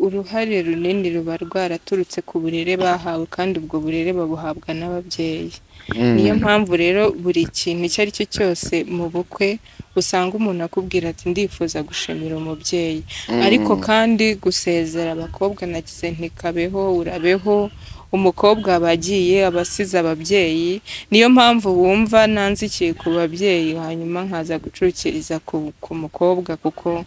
uruhare runini ruba rwaraturutse ku burere bahawe, kandi ubwo burere babuhabwa n'ababyeyi. Niyo mpamvu rero buri kintu icyo ari cyo cyose mu bukwe usanga umuntu akubwira ati ndifuza gushimira umubyeyi. Ariko kandi gusezera abakobwa nagize ntikabeho, urabeho. Umukobwa abagiye abasize ababyeyi, niyo mpamvu wumva nanzikiye ku babyeyi hanyuma nkaza gucukiriza ku mukobwa, kuko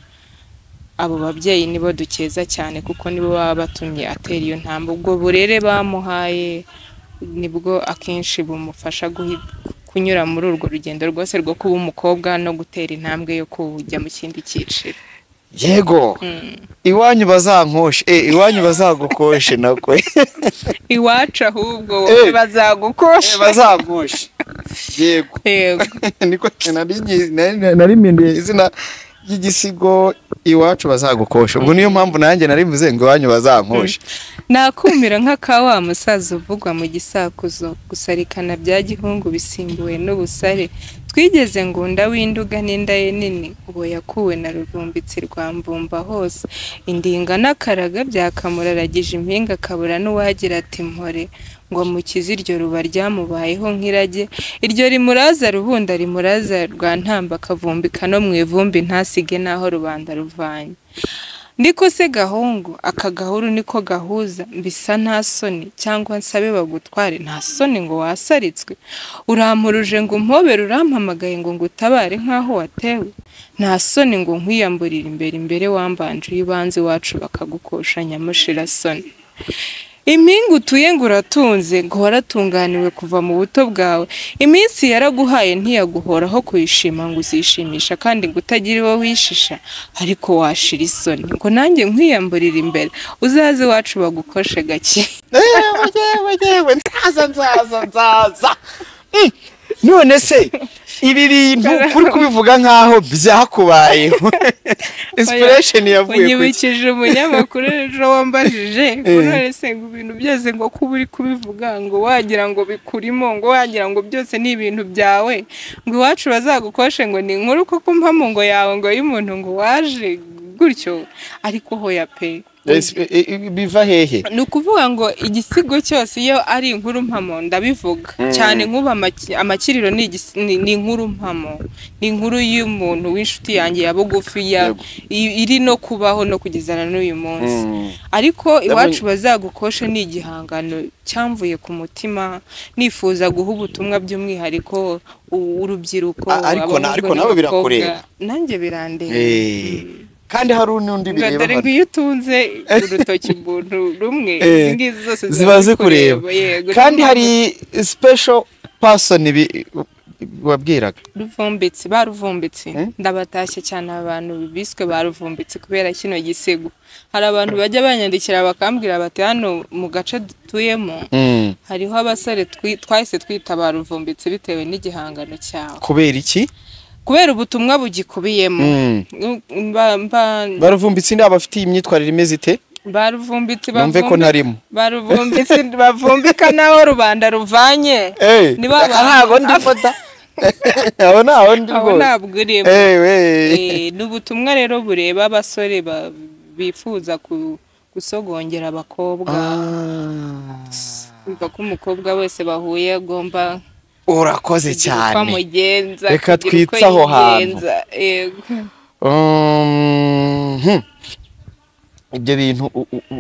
abo babyeyi nibo dukeza cyane, kuko nibo baba batumye atera iyo ntambwe. Ubwo burere bamuhaye nibwo akenshi bumufasha kunyura muri urwo rugendo rwose rwo kuba umukobwa no gutera intambwe yo kujya mu kindi cyiciro. Yego, iwanyu bazankoshe, iwanyu bazagukoshe nakwe. Iwacu ahubwo wowe bazagukoshe. Bazankoshe. Yego. Yego. Niko nari mpinduye izina ry'igisigo, iwacu bazagukosha. Ubwo niyo mpamvu nanjye nari mvuze ngo iwanyu bazankoshe. Nakumira nk'aka wa musaza uvugwa mu gisakuzo, gusarikana bya gihungu bisimbuwe n'ubusare. Twigeze ngunda w'induga n'inda ye nini, uwo yakuwe na Ruvumbitsi rwa Mvumba hose. Indinga n'akaraga byakamuraragije impinga, akabura n'uwagira ati mpore, ngo mukize iryo ruba ryamubayeho nk'irage. Iryo rimuraza rubunda rimuraza rwa ntamba, akavumbika no mu ivumbi ntasige n'aho rubanda ruvanye. Niko se gahungu, aka gahuru niko gahuza, mbisa nta soni cyangwa nsabe bagutware, nta soni ngo wasaritswe. Urampuruje ngo umpobere, urampamagaye ngo ngutabare nkaho watewe, nta soni ngo nkwiyamburire imbere imbere wambanje ibanze iwacu bakagukosha nyamushira soni. Impinga utuye ngo uratunze, ngo waratunganiwe kuva mu buto bwawe, iminsi yaraguhaye ntiyaguhoraho kuyishima ngo uzishimisha, kandi ngo utagira uwo wishisha, ariko washira isoni ngo nanjye nkwiyamburira imbere, uzaze iwacu bagukoshe gake. Yewe, nzaza nzaza nzaza. None se ibi bintu uri kubivuga nkaho byakubayeho, inspiration yavuye kuki? Unyibukije umunyamakuru ejo wambajije ngo none se ngo ibintu byose ngo kuba uri kubivuga ngo wagira ngo bikurimo, ngo wagira ngo byose ni ibintu byawe, ngo iwacu bazagukoshe ngo ni inkuru koko mpamo ngo yawe ngo y'umuntu ngo waje gutyo, ariko hoya pe. Biva hehe? Ni ukuvuga ngo igisigo cyose iyo ari inkuru mpamo ndabivuga cyane. Nk'ubu amakiriro ni inkuru mpamo, ni inkuru y'umuntu w'inshuti yanjye ya bugufi iri no kubaho no kugezana n'uyu munsi. Ariko iwacu bazagukoshe ni igihangano cyamvuye ku mutima, nifuza guha ubutumwa by'umwihariko urubyiruko. Ariko nawe birakureba. Nanjye birandeba. Kandi hari n'undi bireba. Dore ngo iyo utunze urutoki umuntu rumwe, izi ngizi zose ziba zikureba. Kandi hari special person wabwiraga. Ruvumbitsi, baruvumbitsi. Ndabatashye cyane abantu biswe baruvumbitsi kubera kino gisigo. Hari abantu bajya banyandikira bakambwira bati hano mu gace dutuyemo hariho abasore twahise twita baruvumbitsi bitewe n'igihangano cyawe. Kubera iki? Kubera ubutumwa bugikubiyemo. Baruvumbitsi ni abafite imyitwarire imeze ite? Baruvumbitsi bumve ko ntarimo. Baruvumbitsi bavumbika naho rubanda ruvanye. Ni ntago ndifata. Abo naho ndi rwose. Abo ntabwo urimo. Ni ubutumwa rero bureba abasore bifuza gusogongera abakobwa. Kumva ko umukobwa wese bahuye agomba. Urakoze cyane. Reka twitse aho hantu. Ibyo bintu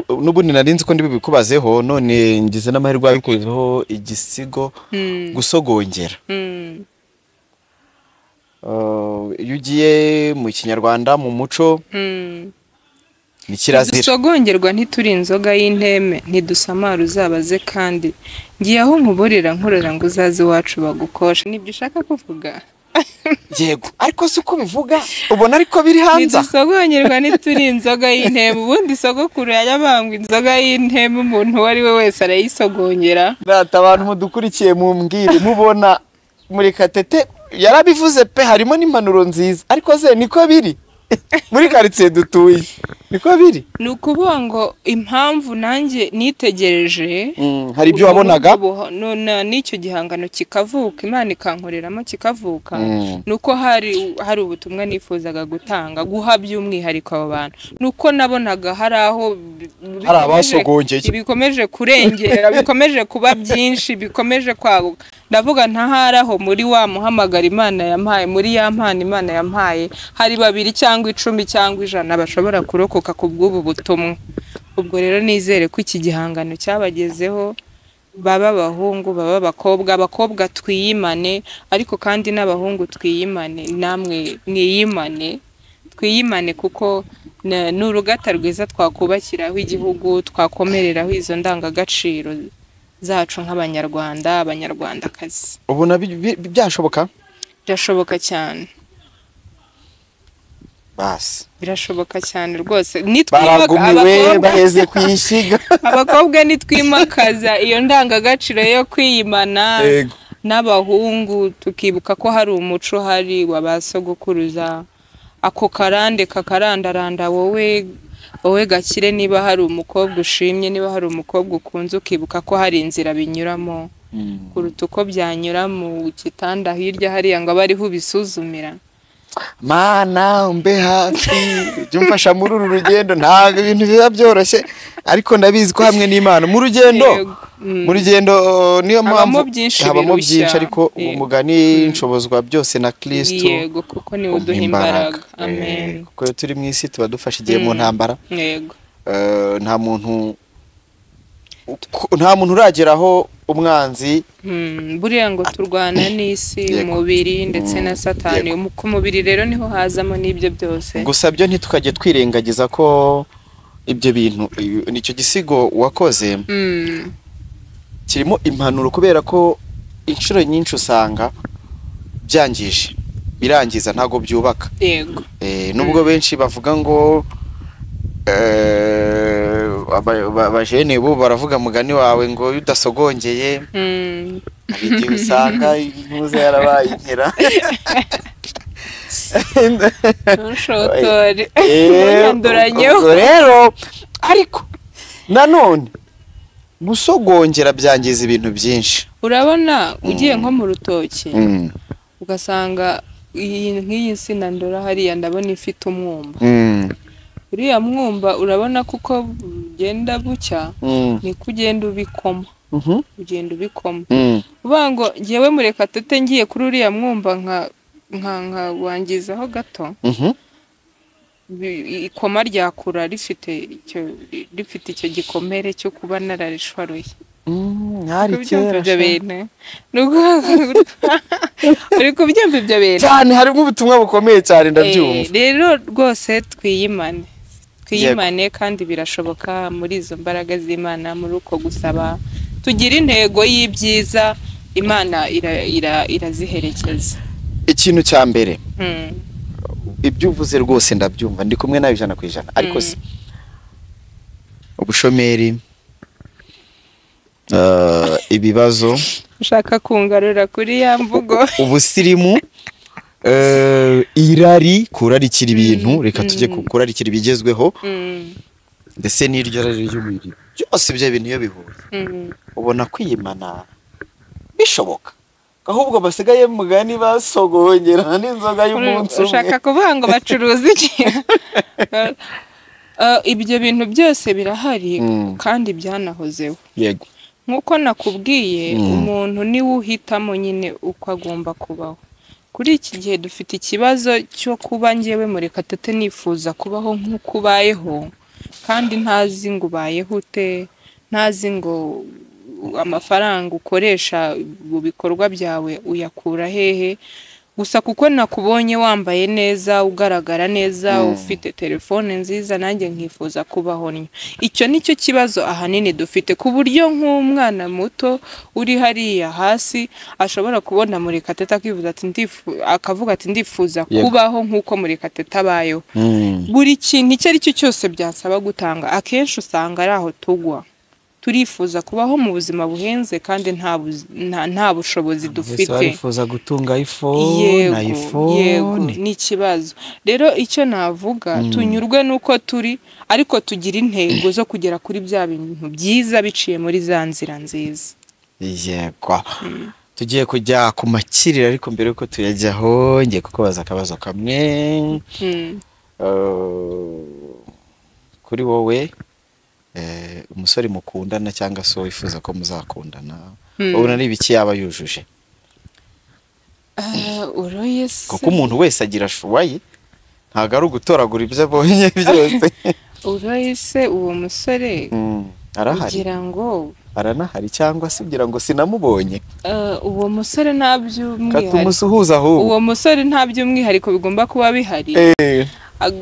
n'ubundi nari nzi ko ndibikubazeho, none ngize n'amahirwe abikuzeho igisigo gusogongera. Iyo ugiye mu Kinyarwanda mu muco ni kirazira. Dusogongerwa ntituri inzoga y'inteme, ntidusamara uzabaze kandi ngiye aho nkuburira nkorera ngo uzaze iwacu bagukoshe. Nibyo ushaka kuvuga? Yego, ariko si uko bivuga ubona ariko biri hanze. Ntidusogongerwa ntituri inzoga y'inteme. Ubundi sogokuru yabangwa inzoga y'inteme, umuntu uwo ari we wese arayisogongera. Data, abantu mudukurikiye mumbwire, mubona Murekatete yarabivuze pe, harimo n'impanuro nziza, ariko se niko biri muri quartier dutuye? Niko biri. Ni ukuvuga ngo impamvu nanjye nitegereje hari ibyo wabonaga n'icyo gihangano kikavuka, Imana ikankoreramo kikavuka, nuko hari ubutumwa nifuzaga gutanga, guha by'umwihariko abo bantu. Nuko nabonaga hari aho hari abasogongeye, bikomeje kurengera, bikomeje kuba byinshi, bikomeje kwaguka. Ndavuga ntahari aho muri wa muhamagara Imana yampaye, muri ya mpano Imana yampaye, hari babiri cyangwa 10 cyangwa 100 bashobora kurokoka ku bw'ubu butumwa. Ubwo rero nizere ko iki gihangano cyabagezeho, baba abahungu baba abakobwa, abakobwa twiyimane, ariko kandi n'abahungu twiyimane, namwe mwiyimane, twiyimane, kuko ni urugata rwiza twakubakiraho igihugu, twakomereraho izo ndangagaciro zacu nk'abanyarwanda, abanyarwandakazi. Ubona byashoboka? Birashoboka cyane. Basi birashoboka cyane rwose. Baragumiwe baheze kwishiga. Abakobwa nitwimakaza iyo ndangagaciro yo kwiyimana, n'abahungu tukibuka ko hari umuco hari wabasogokuruza, ako karande kakarandaranda wowe gakire. Niba hari umukobwa ushimye, niba hari umukobwa ukunze, ukibuka ko hari inzira binyuramo kuruta uko byanyura mu gitanda hirya hariya ngo abariho ubisuzumira. Mana umbe hafi, jya umfasha muri uru rugendo. Ntabwo ibintu biba byoroshye, ariko ndabizi ko hamwe n'Imana mu rugendo, mu rugendo niyo mpamvu habamo byinshi, ariko umugani nshobozwa byose na Kristo. Yego, kuko niwe uduha imbaraga. Amen. Kuko iyo turi mu isi tuba dufashe igihe mu ntambara. Yego. Nta muntu urageraho umwanzi. Buriya ngo turwana n'isi, umubiri ndetse na Satani. Ku mubiri rero niho hazamo n'ibyo byose. Gusa byo ntitukajye twirengagiza ko ibyo bintu, nicyo gisigo wakoze kirimo impanuro, kubera ko inshuro nyinshi usanga byangije, birangiza, ntago byubaka. Yego. Nubwo benshi bavuga ngo abajene bo baravuga mugani wawe ngo iyo udasogongeye hari igihe usanga intuza yarabaye inkera. Ntushotore. Rero ariko nanone gusogongera byangiza ibintu byinshi. Urabona ugiye nko mu rutoki ugasanga iyi nk'iyi nsina ndora hariya ndabona ifite umwumba. Uriya mwumba urabona kuko ugenda bucya, niko ugenda ubikoma. Ugenda ubikoma. Uvuga ngo njyewe Murekatete ngiye kuri uriya mwumba nka wangizaho gato, ikoma ryakura rifite icyo gikomere cyo kuba nararishwaruye. Hari kera ibyo bintu. Uri kubyumva ibyo bintu cyane, harimo ubutumwa bukomeye cyane, ndabyumva. Rero rwose twiyimane kandi birashoboka muri izo mbaraga z'Imana, muri uko gusaba tugira intego y'ibyiza, Imana iraziherekeza. Ikintu cya mbere, ibyo uvuze rwose ndabyumva, ndi kumwe nawe 100%, ariko se ubushomeri, ibibazo, ushaka kungarura kuri ya mvugo, ubusirimu, irari, kurarikira ibintu, reka tujye kurarikira ibigezweho, ndetse n'iryo rari ry'umubiri, byose ibyo bintu iyo bihuye ubona kwiyimana bishoboka, ahubwo basigaye mugani basogongera n'inzoga y'umunsi umwe. Ushaka kuvuga ngo bacuruza iki? Ibyo bintu byose birahari kandi byanahozeho. Yego. Nkuko nakubwiye, umuntu niwe uhitamo nyine uko agomba kubaho. Kuri iki gihe dufite ikibazo cyo kuba njyewe Murekatete nifuza kubaho nk'uko ubayeho, kandi ntazi ngo ubayeho ute, ntazi ngo amafaranga ukoresha mu bikorwa byawe uyakura hehe. Gusa kuko nakubonye wambaye neza, ugaragara neza, ufite telefone nziza, nanjye nkifuza kubaho ntyo. Icyo nicyo kibazo ahanini dufite, ku buryo nk'umwana muto uri hariya hasi ashobora kubona Murekatete akivuza ati akavuga ati ndifuza kubaho nk'uko Murekatete abayeho. Buri kintu icyo ari cyo cyose byasaba gutanga, akenshi usanga ari aho tugwa. Turifuza kubaho mu buzima buhenze kandi nta bushobozi dufite. Barifuza gutunga iPhone, iPhone ni ikibazo. Rero icyo navuga, tunyurwe nuko turi, ariko tugira intego zo kugera kuri bya bintu byiza biciye muri za nzira nziza. Yego. Tugiye kujya ku makiriro, ariko mbere yuko tuyajyaho ngiye kukubaza akabazo kamwe. Kuri wowe, umusore mukundana cyangwa se wifuza ko muzakundana, ubona ari ibiki yaba yujuje? Kuko umuntu wese agira shuwayi, ntabwo ari ugutoragura ibyo abonye byose. Urayise uwo musore arahari kugira ngo aranahari, cyangwa se ugira ngo sinamubonye? Uwo musore nta by'umwihariko, katumusuhuza ahubwo. Uwo musore nta by'umwihariko bigomba kuba bihari.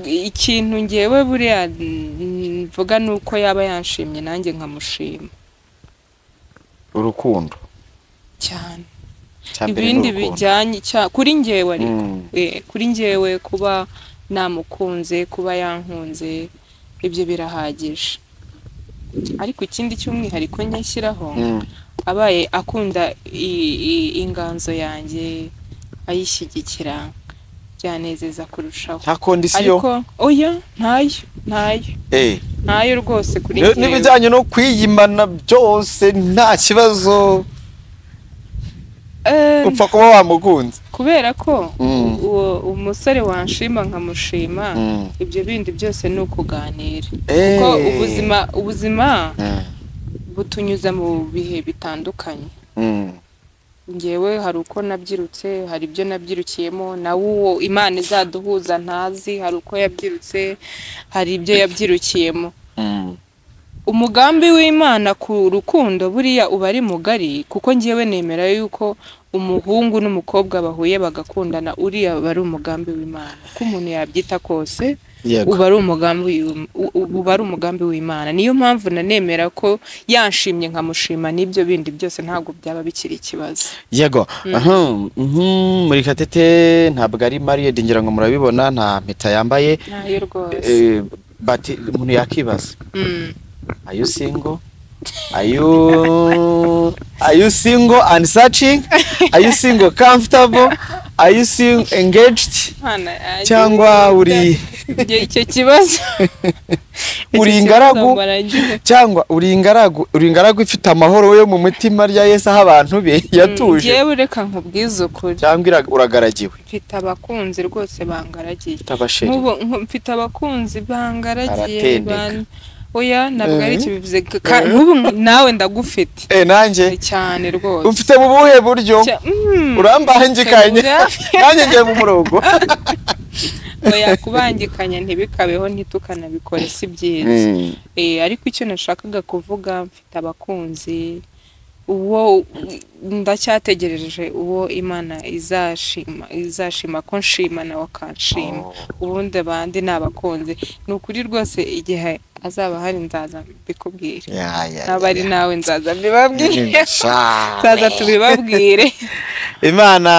Ikintu ngewe buriya mvuga nuko yaba yanshimye nanjye nkamushima. Urukundo cyane, ibindi bijyanye kuri ngewe, ariko kuri ngewe kuba namukunze, kuba yankunze, ibyo birahagije. Ariko ikindi cy'umwihariko nyashyiraho, abaye akunda inganzo yanjye, ayishyigikira, byanezeza kurushaho. Nta kondisiyo? Ariko oya, ntayo. Ntayo rwose kuri njyewe. N'ibijyanye no kwiyimana byose nta kibazo, upfa kuba wamukunze. Kubera ko uwo umusore wanshima nkamushima, ibyo bindi byose ni ukuganira. Kuko ubuzima butunyuza mu bihe bitandukanye. Ngewe hari uko nabyirutse, hari ibyo nabyirukiyemo, nawe uwo Imana izaduhuza ntazi, hari uko yabyirutse, hari ibyo yabyirukiyemo. Umugambi w'Imana ku rukundo buriya uba ari mugari, kuko ngewe nemera yuko umuhungu n'umukobwa bahuye bagakundana, uriya bari umugambi w'Imana. Ko umuntu yabyita kose, uba ari umugambi w'Imana. Niyo mpamvu nanemera ko yanshimye nkamushima, n'ibyo bindi byose ntabwo byaba bikiri ikibazo. Yego. Murekatete ntabwo ari married, ngira ngo murabibona, nta mpeta yambaye. Nayo rwose. But umuntu yakibaza, are you single? Are you single and searching? Are you single comfortable? Are you single engaged? Cyangwa uri icyo kibazo? Uri ingaragu cyangwa uri ingaragu, uri ingaragu ifite amahoro yo mu mutima rya Yesu aho abantu be yatuje. Yewe reka nkubwize ukuri. Cyangwa uragaragiwe? Mfite abakunzi rwose bangaragiye. Mfite abakunzi bangaragiye. Oya ntabwo ari icyo bivuze. Nk'ubu nawe ndagufite. Nanjye cyane rwose. Umfite mu buhe buryo? Urambangikanye. Nanjye ngiye mu murongo. Oya kubangikanya ntibikabeho ntitukanabikore si byiza. Ariko icyo nashakaga kuvuga, mfite abakunzi, uwo ndacyategereje uwo Imana izashima ko nshima nawe akanshima. Ubundi abandi ni abakunzi. Ni ukuri rwose igihe azaba hari nzaza mbikubwire. Naba ari nawe nzaza mbibabwire. Nzaza tubibabwire. Imana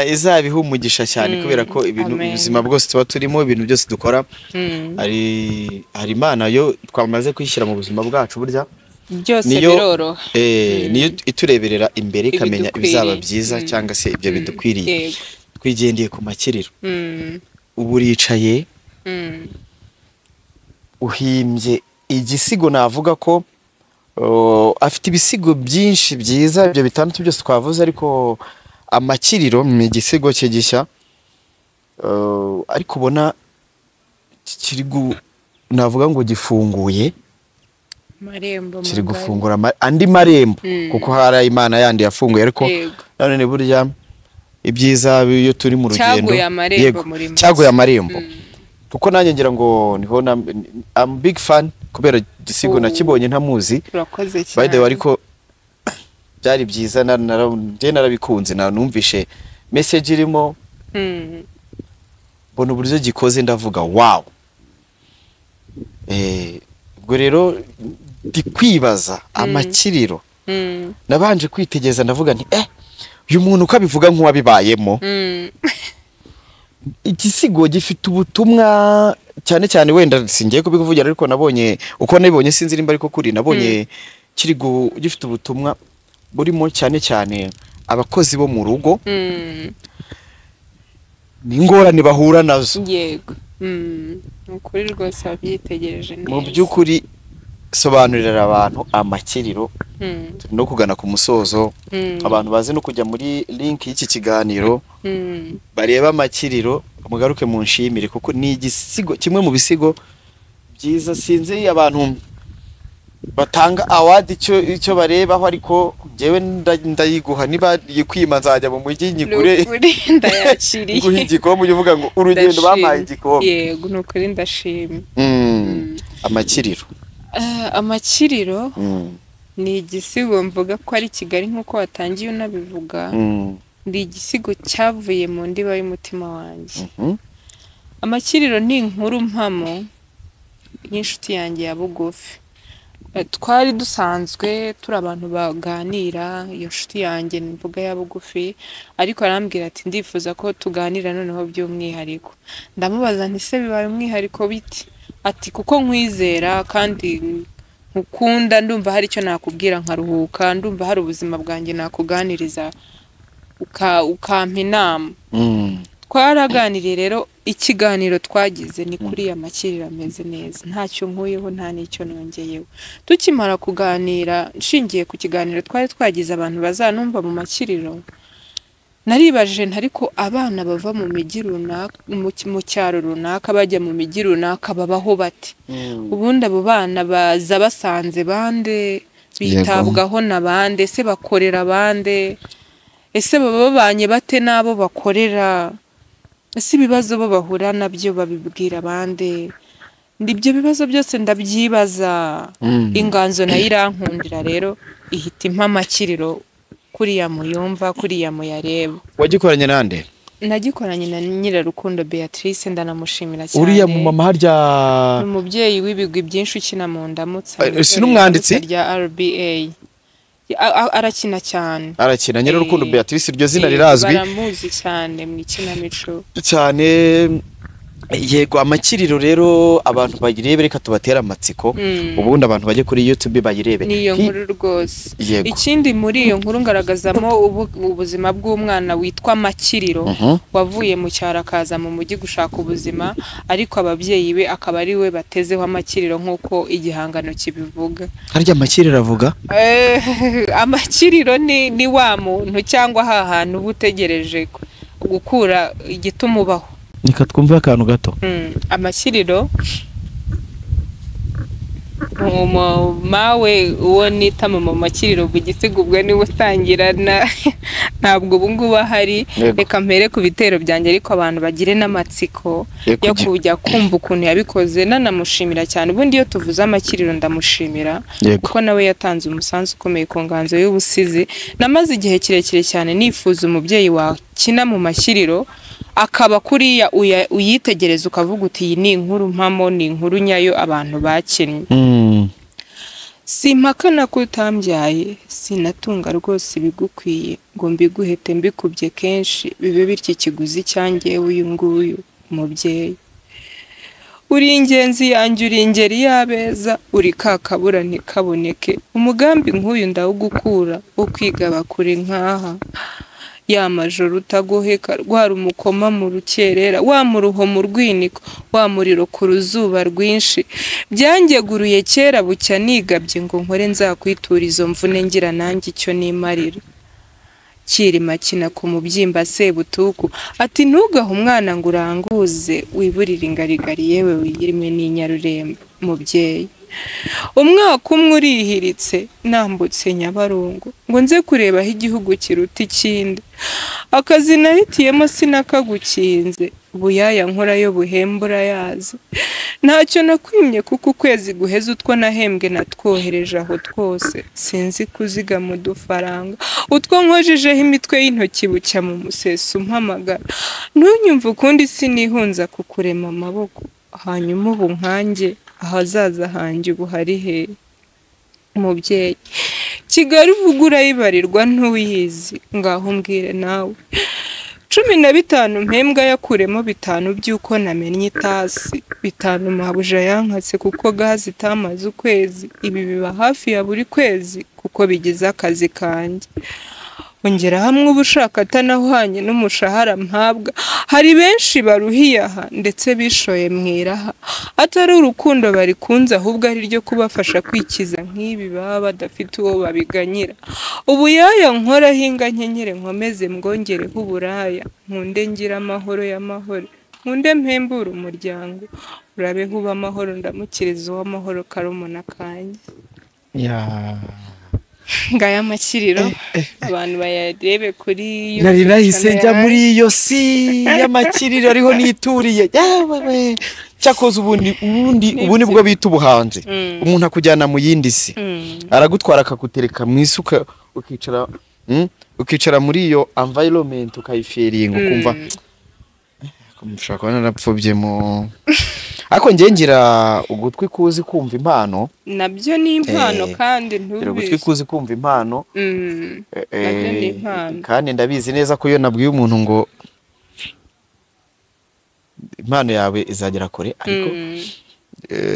izabiha umugisha cyane kubera ko ibintu ubuzima bwose tuba turimo, ibintu byose dukora, hari Imana yo twamaze kwishyira mu buzima bwacu burya byose biroroha. Niyo itureberera imbere ikamenya ibizaba byiza cyangwa se ibyo bidukwiriye. Twigendeye ku makiriro. Ubu uricaye uhimbye igisigo, navuga ko afite ibisigo byinshi byiza, ibyo bitandatu byose twavuze, ariko amakiriro ni igisigo cye gishya, ariko ubona kiri navuga ngo gifunguye marembo, kiri gufungura andi marembo, kuko hari Imana yandi yafunguye, ariko none burya ibyiza iyo turi mu rugendo cyaguye amarembo. Kuko nanjye ngira ngo niho I'm big fan kubera igisigo nakibonye ntamuzi. By the way, ariko byari byiza, njye narabikunze, nanumvishe message irimo, mbona uburyo gikoze ndavuga wow. Ubwo rero ndi kwibaza amakiriro. Nabanje kwitegereza ndavuga nti uyu muntu uko abivuga nk'uwabibayemo. Igisigo gifite ubutumwa cyane cyane, wenda singiye kubikuvugira ariko nabonye uko nabibonye, sinzi nimba ariko kuri nabonye kiri gifite ubutumwa burimo cyane cyane abakozi bo mu rugo n'ingorane bahura nazo. Yego. Ukuri rwose wabyitegereje neza. Mu by'ukuri sobanurira abantu amakiriro. Turi no kugana ku musozo, abantu baze no kujya muri link y'iki kiganiro bareba amakiriro, mugaruke mu nshimire kuko ni igisigo kimwe mu bisigo byiza. Sinzi abantu batanga award icyo barebaho, ariko njyewe ndayiguha, niba yikwima nzajya mu mujyi nyigure ndayakiriye nguha igikombe ujye uvuga ngo urugendo bampaye igikombe. Yego ni ukuri ndashima. Amakiriro. Amakiriro ni igisigo mvuga ko ari Kigali nk'uko watangiye unabivuga. Ni igisigo cyavuye mu ndiba y'umutima wanjye. Amakiriro ni inkuru mpamo y'inshuti yanjye ya bugufi. Twari dusanzwe turi abantu baganira, iyo nshuti yanjye mvuga ya bugufi, ariko arambwira ati ndifuza ko tuganira noneho by'umwihariko. Ndamubaza nti se bibaye umwihariko biti? Ati kuko nkwizera kandi nkukunda, ndumva hari icyo nakubwira nkaruhuka, ndumva hari ubuzima bwanjye nakuganiriza ukampa inama. Twaraganiriye rero, ikiganiro twagize ni kuri ya makiriro ameze neza, ntacyo nkuyeho nta n'icyo nongeyeho. Tukimara kuganira, nshingiye ku kiganiro twari twagize, abantu bazanumva mu makiriro, naribajije nti ariko abana bava mu mijyi runaka, mu cyaro runaka bajya mu mijyi runaka babaho bate? Ubundi abo bana baza basanze bande, bitabwaho na bande, ese bakorera bande, ese baba babanye bate n'abo bakorera, ese ibibazo bo bahura nabyo babibwira bande? Ibyo bibazo byose ndabyibaza. Inganzo nayo irankundira rero ihita impa amakiriro kuriya muyumva, kuriya muyareba. Wagikoranye nande? Nagikoranye na Nyirarukundo Beatrice, ndanamushimira cyane. Uriya mu mama harya umubyeyi w'ibigwi byinshi ukina mu ndamutsa. Si n'umwanditsi rya RBA. Arakina cyane. Arakina. Nyirarukundo Beatrice, iryo zina rirazwi. Baramuzi cyane mu ikinamico. Cyane. Yego, amakiriro rero abantu bayirebe, reka tubatere amatsiko, ubundi abantu bajye kuri YouTube bayirebe. Niyo nkuru rwose. Yego. Ikindi muri iyo nkuru ngaragazamo ubuzima bw'umwana witwa Makiriro, wavuye mu cyaro akaza mu mujyi gushaka ubuzima, ariko ababyeyi be akaba ari we batezeho amakiriro nk'uko igihangano kibivuga. Harya amakiriro avuga? Amakiriro ni wa muntu cyangwa ha hantu uba utegereje gukura igituma ubaho. Reka twumve akantu gato. Amakiriro mawe uwo nita mama Makiriro bugisiga ubwo niwe utangira ntabwo ubu ngubu ahari. Reka mpere ku bitero byanjye, ariko abantu bagire n'amatsiko yo kujya kumva ukuntu yabikoze. Nanamushimira cyane, ubundi iyo tuvuze amakiriro ndamushimira kuko nawe yatanze umusanzu ukomeye ku nganzo y'ubusizi. Namaze igihe kirekire cyane nifuza umubyeyi wakina mu makiriro akaba kuriya uyitegereza ukavuga uti iyi ni inkuru mpamo, ni inkuru nyayo abantu bakinnye. Simpakana ko utambyaye, sinatunga rwose ibigukwiye ngo mbiguhete mbikubye kenshi, bibe bityo ikiguzi cyanjye uyu nguyu mubyeyi. Uri ingenzi yanjye, uri ingeri y'abeza, uri kakabura ntikaboneke, umugambi nk'uyu ndawugukura wo kwigaba kure nkaha. Ya majoro utagoheka, rwara umukoma mu rukerera, wa muruho mu rwiniko, wa muriro ku ruzuba rwinshi, byangeguruye kera bucya nigabye ngo nkore nzakwitura izo mvune ngira nanjye icyo nimarira. Kirima kina ku mubyimba Sebutuku ati ntugahe umwana ngo uranguze, wiburire ingarigari yewe wiyirime n'inyarurembo mubyeyi. Umwaka umwe urihiritse nambutse Nyabarongo ngo nze kureba aho igihugu kiruta ikindi, akazi nahitiyemo sinakagukinze, buyaya nkorayo buhembura yazi, ntacyo nakwimye kuko ukwezi guheze utwo nahembwe natwohereje aho twose, sinzi kuzigama udufaranga, utwo nkojejeho imitwe y'intoki bucya mu museso umpamagara, ntunyumve ukundi sinihunza kukurema amaboko, hanyuma ubu nkanjye ahazaza hanjye ubu hari he mubyeyi. Kigali uvuga urayibarirwa ntuyizi, ngaho umbwire nawe. 15 mpembwa yakuremo 5 by'uko namennye itasi, 5 mabuja yankatse kuko gazi itamaze ukwezi, ibi biba hafi ya buri kwezi kuko bigize akazi kanjye. Ongera hamwe ubushaka atanahwanye n'umushahara mpabwa, hari benshi baruhiye aha ndetse bishoye mwiraha, atari urukundo barikunze ahubwo ari ryo kubafasha kwikiza nk'ibi baba badafite uwo babiganyira. Ubuyaya nkora hinga nkenyere nkomeze mbwongereho uburaya, nkunde ngira amahoro y'amahoro, nkunde mpembure umuryango, urabeho uba amahoro ndamukiriza uw'amahoro karumuna kanjye. Ngaya amakiriro abantu bayarebe kuri nari nahise njya muri iyo si y'amakiriro ariho nituriye. Cyakoze ubundi ubu nibwo bita ubuhanzi. Umuntu akujyana mu yindi si, aragutwara akagutereka mu isuka, ukicara ukicara muri iyo environment ukayiferinga ukumva mushaka kuba narapfubye mu. Ariko njye ngira ugutwi kuzi kumva impano, nabyo ni impano kandi ntubizi. Ugutwi kuzi kumva impano nabyo ni impano, kandi ndabizi neza ko iyo nabwiye umuntu ngo impano yawe izagera kure, ariko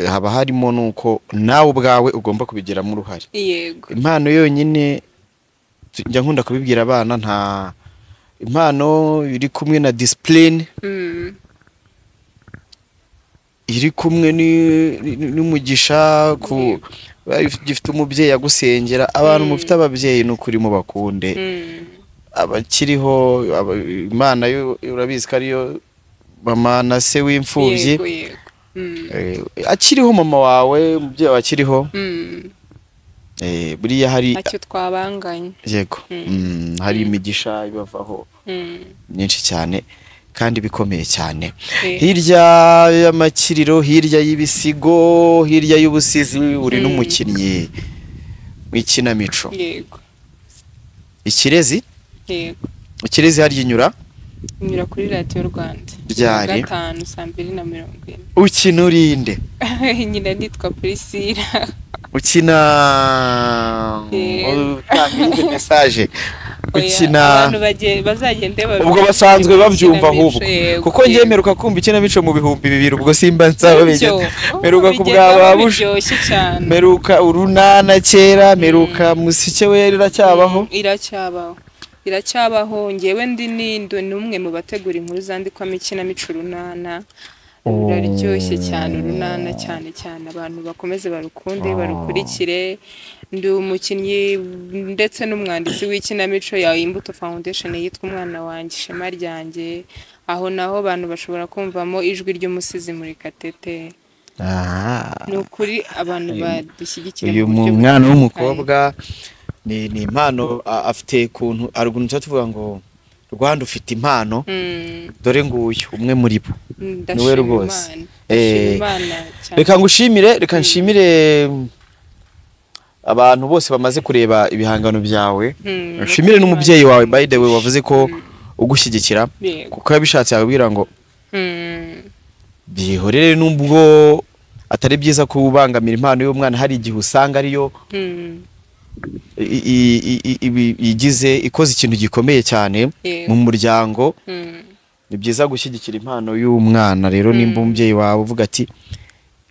haba harimo nuko nawe ubwawe ugomba kubigiramo uruhare. Yego, impano yonyine njya nkunda kubibwira abana, nta impano iri kumwe na discipline, iri kumwe n'umugisha, ku gifite umubyeyi agusengera. Abantu mufite ababyeyi n'ukuri mu bakunde, abakiriho Imana yo urabizi ko ariyo mama na se w'imfubyi. Akiriho mama wawe, umubyeyi wawe akiriho, buriya hari ntacyo twabanganye. Yego, hari imigisha ibavaho myinshi cyane kandi bikomeye cyane. Hirya y'amakiriro, hirya y'ibisigo, hirya y'ubusizi, uri n'umukinnyi w'ikinamico. Yego. Ikirezi? Yego. Ikirezi harya inyura? Inyura kuri Radiyo Rwanda. Ryari? 5 saa 2:40. Ukina urinde? Nyina nitwa Priscilla. Ukina utanga message? Gukina Abantu bazagende ubwo basanzwe babyumva ahubwo, kuko ngiye mperuka kumva ikinamico mu 2000, ubwo simba nsaba bigeze mperuka ku bwa biryoshye cyane, mperuka Urunana kera, mperuka Musike we iracyabaho, iracyabaho. Ngewe ndi n'umwe mu bategura inkuru zandikwamo ikinamico Urunana. Ruraryoshye cyane Urunana, cyane cyane abantu bakomeze barukunde barukurikire. Ndi umukinnyi ndetse n'umwanditsi w'ikinamico ya Imbuto Foundation yitwa Umwana Wanjye Ishema Ryanjye, aho naho abantu bashobora kumvamo ijwi ry'umusizi Murekatete. Ni ukuri abantu badushyigikira. Uyu mwana w'umukobwa ni impano afite, ukuntu aruguru tuvuga ngo Rwanda ufite impano, dore nguyu umwe muri bo niwe rwose. Reka ngushimire, reka nshimire abantu bose bamaze kureba ibihangano byawe, nshimire n'umubyeyi wawe by the way wavuze ko ugushyigikira, kuko yabishatse yakubwira ngo byihorere, nubwo atari byiza kubangamira impano y'umwana, hari igihe usanga ariyo igize ikoze ikintu gikomeye cyane mu muryango. Ni byiza gushyigikira impano y'umwana rero, nimba umubyeyi wawe uvuga ati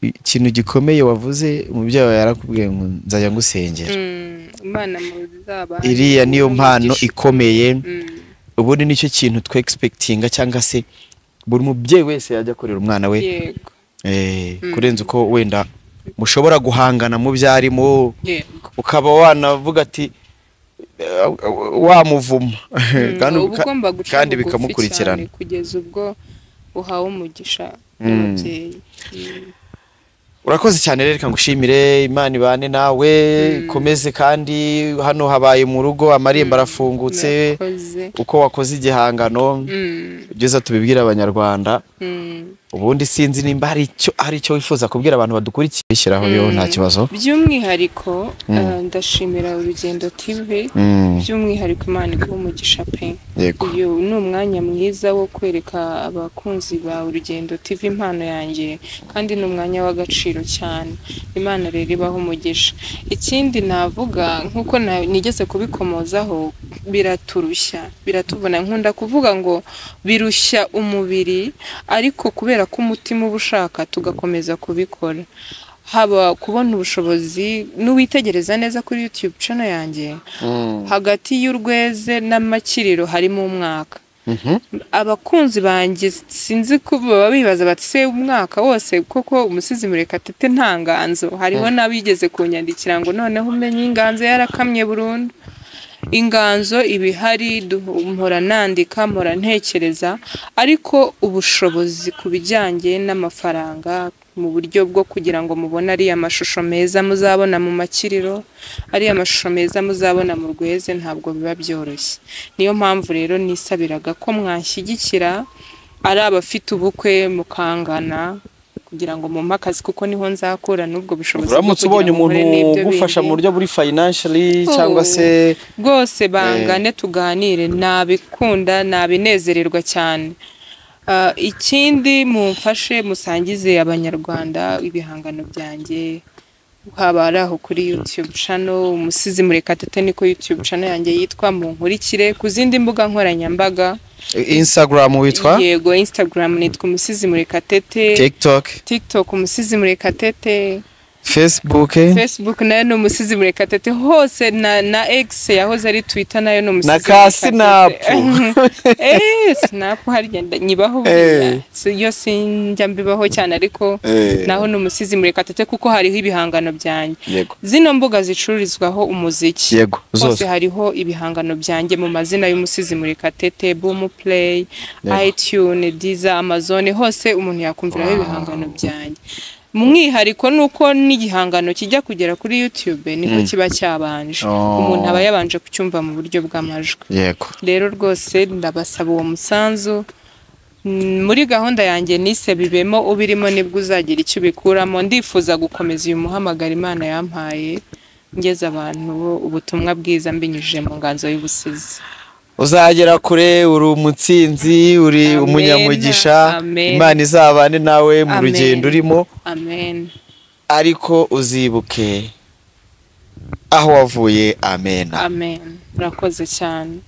ikintu gikomeye wavuze, umubyeyi wawe yarakubwiye ngo nzajya ngusengera, iriya niyo mpano ikomeye. Ubundi nicyo kintu twe expectinga, cyangwa se buri mubyeyi wese yajya akorera umwana we, kurenza uko wenda mushobora guhangana mu byarimo, ukaba wanavuga ati wamuvuma kandi bikamukurikirana kugeza ubwo uhawe umugisha n'umubyeyi. Urakoze cyane rero, reka ngushimire, Imana ibane nawe ikomeze, kandi hano habaye mu rugo, amarembo arafungutse, uko wakoze igihangano byiza tubibwira abanyarwanda. Ubundi sinzi nimba hari icyo wifuza kubwira abantu badukurikiye, shyiraho yo nta kibazo. By'umwihariko ndashimira Urugendo TV, by'umwihariko Imana iguhe umugisha pe. Uyu ni umwanya mwiza wo kwereka abakunzi ba Urugendo TV impano yanjye, kandi ni umwanya w'agaciro cyane. Imana rero ibahe umugisha. Ikindi navuga nkuko nigeze kubikomozaho, biraturushya, biratuvuna. Nkunda kuvuga ngo birushya umubiri, ariko kubera ko umutima uba ushaka tugakomeza kubikora. Haba kubona ubushobozi, n'uwitegereza neza kuri YouTube channel yanjye, hagati y'urweze n'amakiriro harimo umwaka. Abakunzi banjye sinzi ko baba bibaza bati se umwaka wose koko umusizi Murekatete nta nganzo? Hariho n'abigeze kunyandikira ngo noneho umenye inganzo yarakamye burundu. Inganzo ibihari, mpora nandika, mpora ntekereza, ariko ubushobozi ku bijyanye n'amafaranga mu buryo bwo kugira ngo mubone ariya mashusho meza muzabona mu makiriro, ariya mashusho meza muzabona mu rweze, ntabwo biba byoroshye. Niyo mpamvu rero nisabiraga ko mwanshyigikira, ari abafite ubukwe mukangana kugira ngo mumpe akazi, kuko niho nzakura n'ubwo bushobozi. Uramutse ubonye umuntu ugufasha mu buryo buri financially cyangwa se rwose bangane tuganire, nabikunda, nabinezererwa cyane. Ikindi mumfashe musangize abanyarwanda ibihangano byanjye, haba ari aho kuri YouTube channel Umusizi Murekatete, niko YouTube channel yanjye yitwa, munkurikire ku zindi mbuga nkoranyambaga. Instagram witwa? Yego, Instagram nitwa Umusizi Murekatete. TikTok Umusizi Murekatete. Facebook nayo ni Umusizi Murekatete hose, na X yahoze ari Twitter nayo ni Umusizi Murekatete. Na ka Snap. Snap harya nyibaho, yo sinjya mbibaho cyane, ariko naho ni Umusizi Murekatete kuko hariho ibihangano byanjye. Zino mbuga zicururizwaho umuziki hose hariho ibihangano byanjye mu mazina y'Umusizi Murekatete, Boom Play, iTunes, Deezer, Amazon, hose umuntu yakumviraho ibihangano byanjye. Mwihariko nuko n'igihangano kijya kugera kuri YouTube niko kiba cyabanje, umuntu aba yabanje kucyumva mu buryo bw'amajwi. Yego. Rero rwose ndabasaba uwo musanzu muri gahunda yanjye nise bibemo, ubirimo nibwo uzagira icyo ubikuramo. Ndifuza gukomeza uyu muhamagaro Imana yampaye, ngeza abantu ubutumwa bwiza mbinyujije mu nganzo y'ubusizi. Uzagera kure, uri umutsinzi, uri umunyamugisha, Imana izabane nawe mu rugendo urimo. Amen. Ariko uzibuke aho wavuye. Amen. Amen. Urakoze cyane.